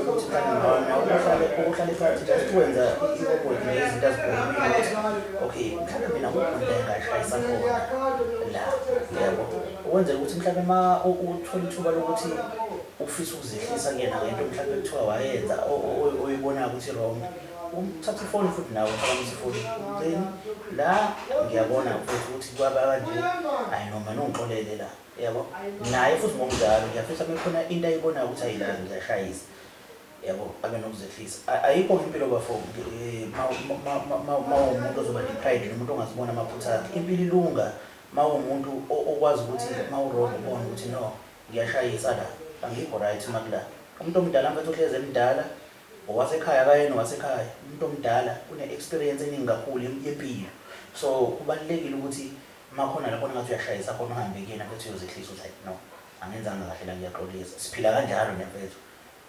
ukuthi mhlawumbe nawe uhlale phansi just wenza i-homework nezinto azikhulumile ukuthi okay mhlawumbe mina kukhona engashayisa khona la yabo. Ukwenzela ukuthi mhlawumbe uma uthola ithuba lokuthi ufisa ukuzehlisa kuyena ngento mhlawumbe kuthiwa wayenza oyibonayo ukuthi wrong. Uthatha ifoni futhi nawe uphakamise ifoni. Mgcini la ngiyabona futhi ukuthi kwaba kanje, ayi noma nongixolele la. Yabo? Naye futhi ngokunjalo ngiyafisa uma kukhona into ayibonayo ukuthi ayi la ngiyashayisa. Yabo, abe nokuzehlisa. Ayikho impilo bafo ma uwumuntu ozoba ne-pride nomuntu ongazibona amaphutha akhe. Impilo ilunga ma uwumuntu okwazi ukuthi ma u-wrong ubone ukuthi no, ngiyashayisa la, angikho right uma kula. Umuntu omdala mfethu uhlezi emdala, owasekhaya akayena owasekhaya. Umuntu omdala une-experience eningi kakhulu yempilo. So kubalulekile ukuthi uma khona la khona ngathi uyashayisa khona uhambe kuyena mfethu uyozehlisa uthi hayi no, angenzanga kahle la ngiyaxolisa. Siphila kanjalo nje mfethu.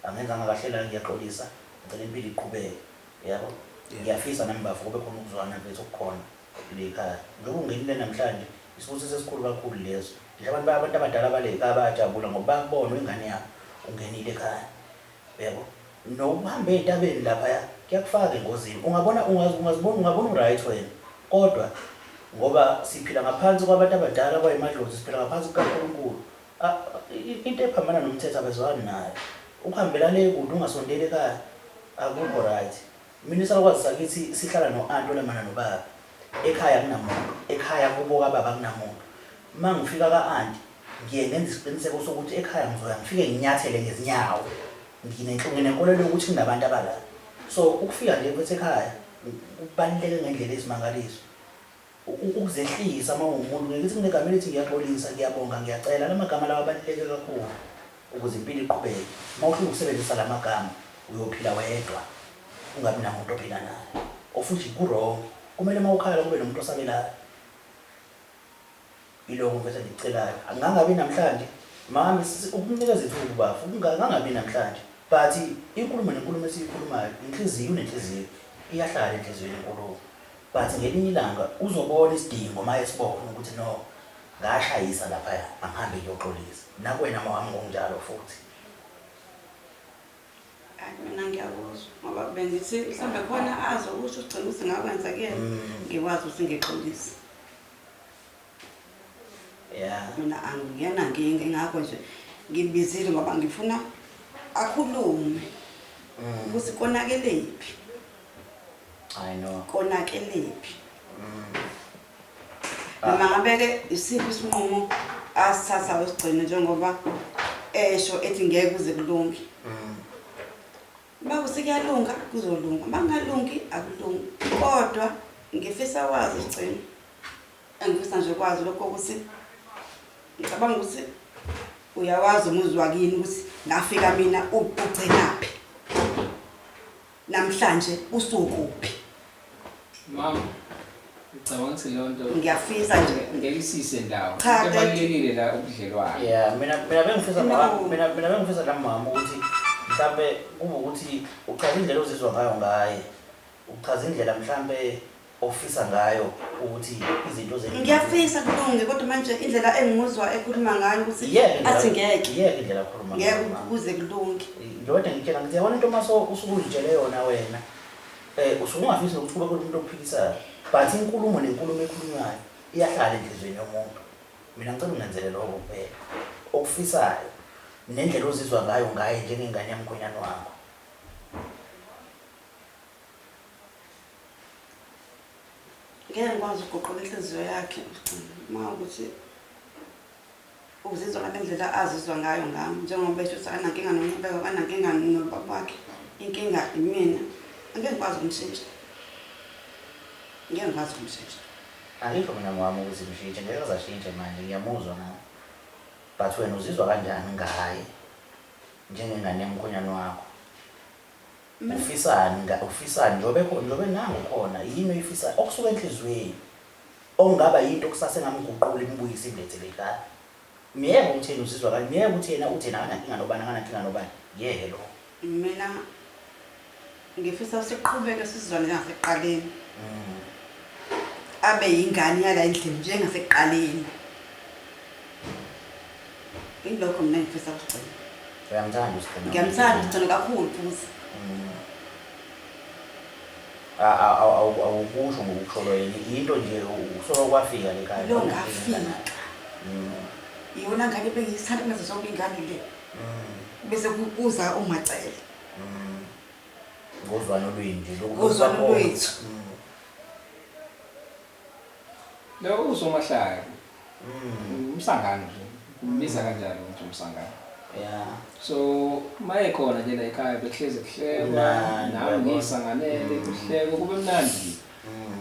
Angenzanga kahle la ngiyaxolisa, ngicela impilo iqhubeke. Yabo? Ngiyafisa nami bafo kube khona ukuzwana mfethu okukhona kule khaya. Njengoba ungenile namhlanje, isibusiso esikhulu kakhulu leso. Ngisho abantu abadala bale ekhaya bayajabula ngoba bayakubona uyingane yabo ungenile ekhaya. Uyabo? Nokuhamba ey'ntabeni laphaya kuyakufaka engozini. Ungabona ungazibona ungabona u-right wena. Kodwa ngoba siphila ngaphansi kwabantu abadala kwayimadlozi, siphila ngaphansi kukaNkulunkulu. Into ephambana nomthetho abezwani nayo. Ukuhambela le kude ungasondeli ekhaya akukho right. Mina isalukwazi sakithi sihlala no-anti olamana nobaba. Ekhaya akunamuntu, ekhaya kubo kababa akunamuntu. Uma ngifika ka-anti ngiye ngenze isiqiniseko sokuthi ekhaya ngizoya ngifike nginyathele ngezinyawo. Nginenkolelo yokuthi kunabantu abala. So ukufika nje mfethu ekhaya kubaluleke ngendlela eyisimangaliso. Ukuzehlisa uma uwumuntu, ngeke ngithi kunegama elithi ngiyaxolisa, ngiyabonga, ngiyacela. La magama lawa abaluleke kakhulu ukuze impilo iqhubeke. Uma uhluleka ukusebenzisa la magama uyophila wedwa ungabi namuntu ophila naye. Of which ku-wrong. Kumele uma ukhala kube nomuntu osabelayo. Ilokho mfethu engikucelayo. Angangabi namhlanje mami ukunikeza ithuba bafo, ngangabi namhlanje. But inkulumo nenkulumo esiyikhulumayo, inhliziyo unenhliziyo iyahlala enhliziyweni inkulumo. But ngelinye ilanga uzobona isidingo uma esibona ukuthi no, ngashayisa laphaya, angihambe ngiyoxolisa. Nakuwena mawami ngokunjalo futhi. Hayi mina ngiyakuzwa ngoba bengithi mhlawumbe khona azokusho ugcina ukuthi ngakwenza kuyena ngikwazi ukuthi ngixolise. Mina angiyena nkinga ingakho nje ngibizile ngoba ngifuna akhulume ukuthi konakelephi. I know. Konakelephi. Noma ngabe-ke isiphi isinqumo asithathayo sigcine njengoba esho ethi ngeke kuze kulunge. Uma kuthi kuyalunga kuzolunga, uma kungalungi akulungi. Kodwa ngifisa wazi sigcine. Engifisa nje kwazi lokho ukuthi ngicabanga ukuthi uyawazi umuzi wakini ukuthi ngafika mina ugcinaphi. Namhlanje usukuphi? Mama, ngicabanga ukuthi leyo nto ngiyafisa nje ngeke isise ndawo. Cha, Into ebalulekile la ubudlelwano. Yeah, mina bengifisa No. mina bengifisa la mama ukuthi mhlambe kube ukuthi uchaza indlela ozizwa ngayo ngaye. Uchaza indlela mhlambe ofisa ngayo ukuthi izinto zethu. Ngiyafisa kulunge kodwa manje indlela engimuzwa ekhuluma ngayo ukuthi Iyeke indlela- athi ngeke. Iyeke indlela akhuluma Ngeke ngayo, mama. kuze kulunge. Njengoba ngitshela ngithi yabona into mase usuke uzitshele yona wena. Usuke ungafisi nokuthi kube khona umuntu okuphikisayo. But inkulumo nenkulumo ekhulunywayo iyahlala enhliziyweni yomuntu. Mina ngicela ungenzele lokho kuphela. Okufisayo nendlela ozizwa ngayo ngaye njengengane yamkhwenyana wakho. Ngeke ngikwazi ukuguqula inhliziyo yakhe uma ukuthi uzizwa ngale ndlela azizwa ngayo ngami, njengoba esho ukuthi akanankinga noNqubeko, akanankinga nobaba wakhe, inkinga imina. Angeke ngikwazi ukumshintsha, ngeke ngikwazi ukumshintsha. Angisho mina ngwami ukuthi mshintshe, ngeke aze ashintshe manje, ngiyamuzwa nami. But wena uzizwa kanjani ngaye njengengane yamkhwenyana wakho? Ufisani ufisani njengoba njengoba nangu khona, yini oyifisayo okusuka enhliziyweni okungaba yinto kusasa engamguqula imbuyise imlethele ekhaya? Myeke ukuthi yena uzizwa kanjani, myeke ukuthi yena uthi yena akanankinga nobani, akanankinga nobani, yeke lokho. Mina ngifisa siqhubeke sizwane njengasekuqaleni. Abe yingane yala endlini njengasekuqaleni. Yilokho mina engifisa ukugcina. Uyamthanda uSigcina? Ngiyamthanda uSigcina kakhulu futhi. Awukusho ngokusholo yena, into nje usoloko kwafika le khaya. Lo ngafika. Iyona ngane bengiyithanda kunazo zonke iy'ngane le. Bese kuza uMacele. Ngozwano lwenu nje lokhu. Ngozwano lwethu. Lo usomahlaya. Umsangano nje. Umbiza kanjalo ukuthi umsangano. Yeah. So maye khona nje la ekhaya bekuhlezi kuhlekwa Kumnandi, nami uyabona. ngiyisanganele kuhlekwa kube mnandi.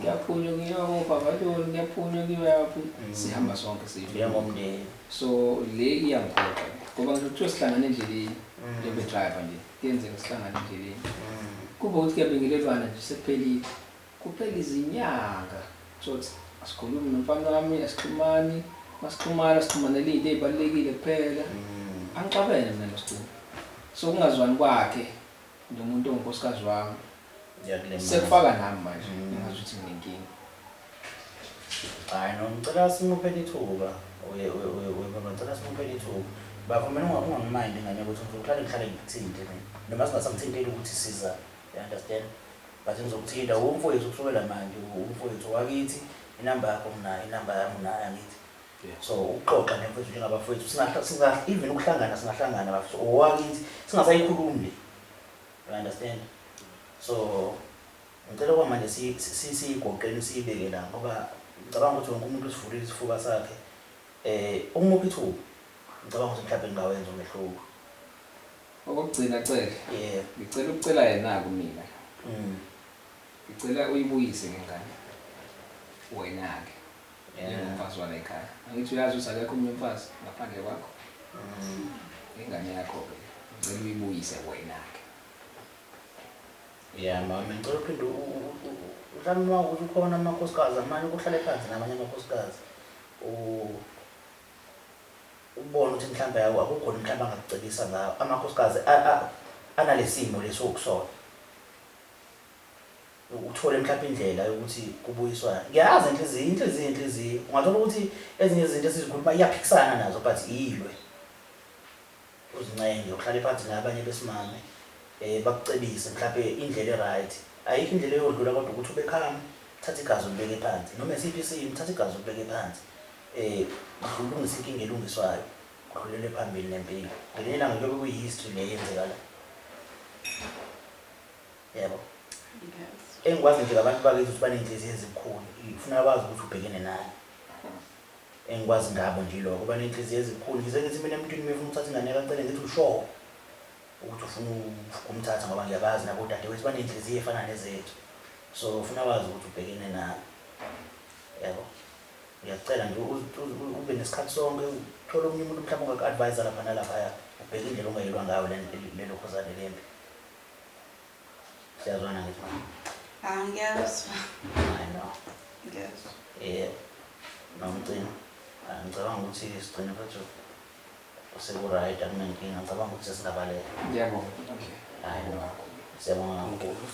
Kuyaphunywa kuyiwa kobhavaloni, kuyaphunywa kuyiwa yaphi. Sihamba sonke siyi. Njengomndeni. So le iyangiphoqa ngoba ngisho kuthiwa sihlangane endleleni njengoba driver nje kuyenzeka sihlangane endleleni. Kuba ukuthi kuyabingelelwana nje sekuphelile. Kuphela izinyanga. Sothi asikhulumi nomfana wami, asixhumani, masixhumana sixhumanele izinto ey'balulekile kuphela. Angixabene mina noSikhulu. So kungazwani kwakhe nomuntu ongunkosikazi wami Ngiyakulimaza. sekufaka nami manje ngingazuthi nginenkinga. Hayi no, ngicela simuphele ithuba. Uye uye uye baba, ngicela simuphele ithuba. Baba mina ungangimind ingane ukuthi ngizohlale ngihlale ngikuthinte mina. Noma singasamthinteli ukuthi siza. You understand? But ngizokuthinta umfowethu kusukela manje, umfowethu wakithi, inamba yakho nginayo, inamba yami unayo angithi. So ukuxoxa nemfowethu njengabafowethu singahla singa even ukuhlangana singahlangana bafethu owakithi singasayikhulumi le. You understand? So ngicela kwamanje siyigoqeni siyibeke la ngoba ngicabanga ukuthi wonke umuntu usivulile isifuba sakhe. Umuphi ithuba ngicabanga ukuthi mhlawumbe ngingawenza umehluko. Okokugcina Cele. Yebo. Ngicela ukucela yena kumina. Ngicela uyibuyise ngengane. Wena-ke. Njengomfazi wala ekhaya. Angithi uyazi ukuthi akekho omunye umfazi ngaphandle kwakho. Ingane yakho-ke. Ngicela uyibuyise wena-ke. Yeah, mama, ngicela uphinde mhlawumbe uma ukuthi ukhona amakhosikazi amanye ukuhlale phansi namanye amakhosikazi. Ubone ukuthi mhlawumbe akukhona mhlawumbe angakucebisa ngawo. Amakhosikazi analesimo leso okusona. Uthole mhlawumbe indlela yokuthi kubuyiswane. Ngiyazi inhliziyo, inhliziyo, inhliziyo. Ungathola ukuthi ezinye izinto esizikhuluma iyaphikisana nazo but iyilwe. Uzincenge, uhlale phansi nabanye besimame, bakucebise mhlawumbe indlela e-right. Ayikho indlela eyodlula kodwa ukuthi ube calm, thatha igazi ulibeke phansi. Noma esiphi isimo, thatha igazi ulibeke phansi. Ulungise inkinga elungiswayo, udlulele phambili nempilo. Ngelinye ilanga kuyobe kuyi-history le eyenzeka la. Yebo. Engikwazi nje ngabantu bakithi ukuthi baney'nhliziyo ezibukhuni, kufuneka wazi ukuthi ubhekene nani. Engikwazi ngabo nje lokho, baney'nhliziyo ezibukhuni. Ngize ngithi mina emntwini uma efuna ukuthatha ingane yakacele ngithi usho ukuthi ufuna ukumthatha ngoba ngiyabazi nabo odadewethu baney'nhliziyo ey'fana nezethu. So ufuna wazi ukuthi ubhekene nani. Yebo. Ngiyakucela nje ube nesikhathi sonke, uthole omunye umuntu mhlawumbe ongaku-advise lapha nalaphaya, ubheke indlela ongayilwa ngayo lelo khosane lempi. Siyazwana ngithi mama? Ah, ngiyazwa. I know. Ngiyazwa. Yebo. Nomcino. Ngicabanga ukuthi sigcine mfethu seku-right, akunankinga. Ngicabanga ukuthi sesingabaleka. Ngiyabonga. Okay. Hayi no. Siyabonga kakhulu.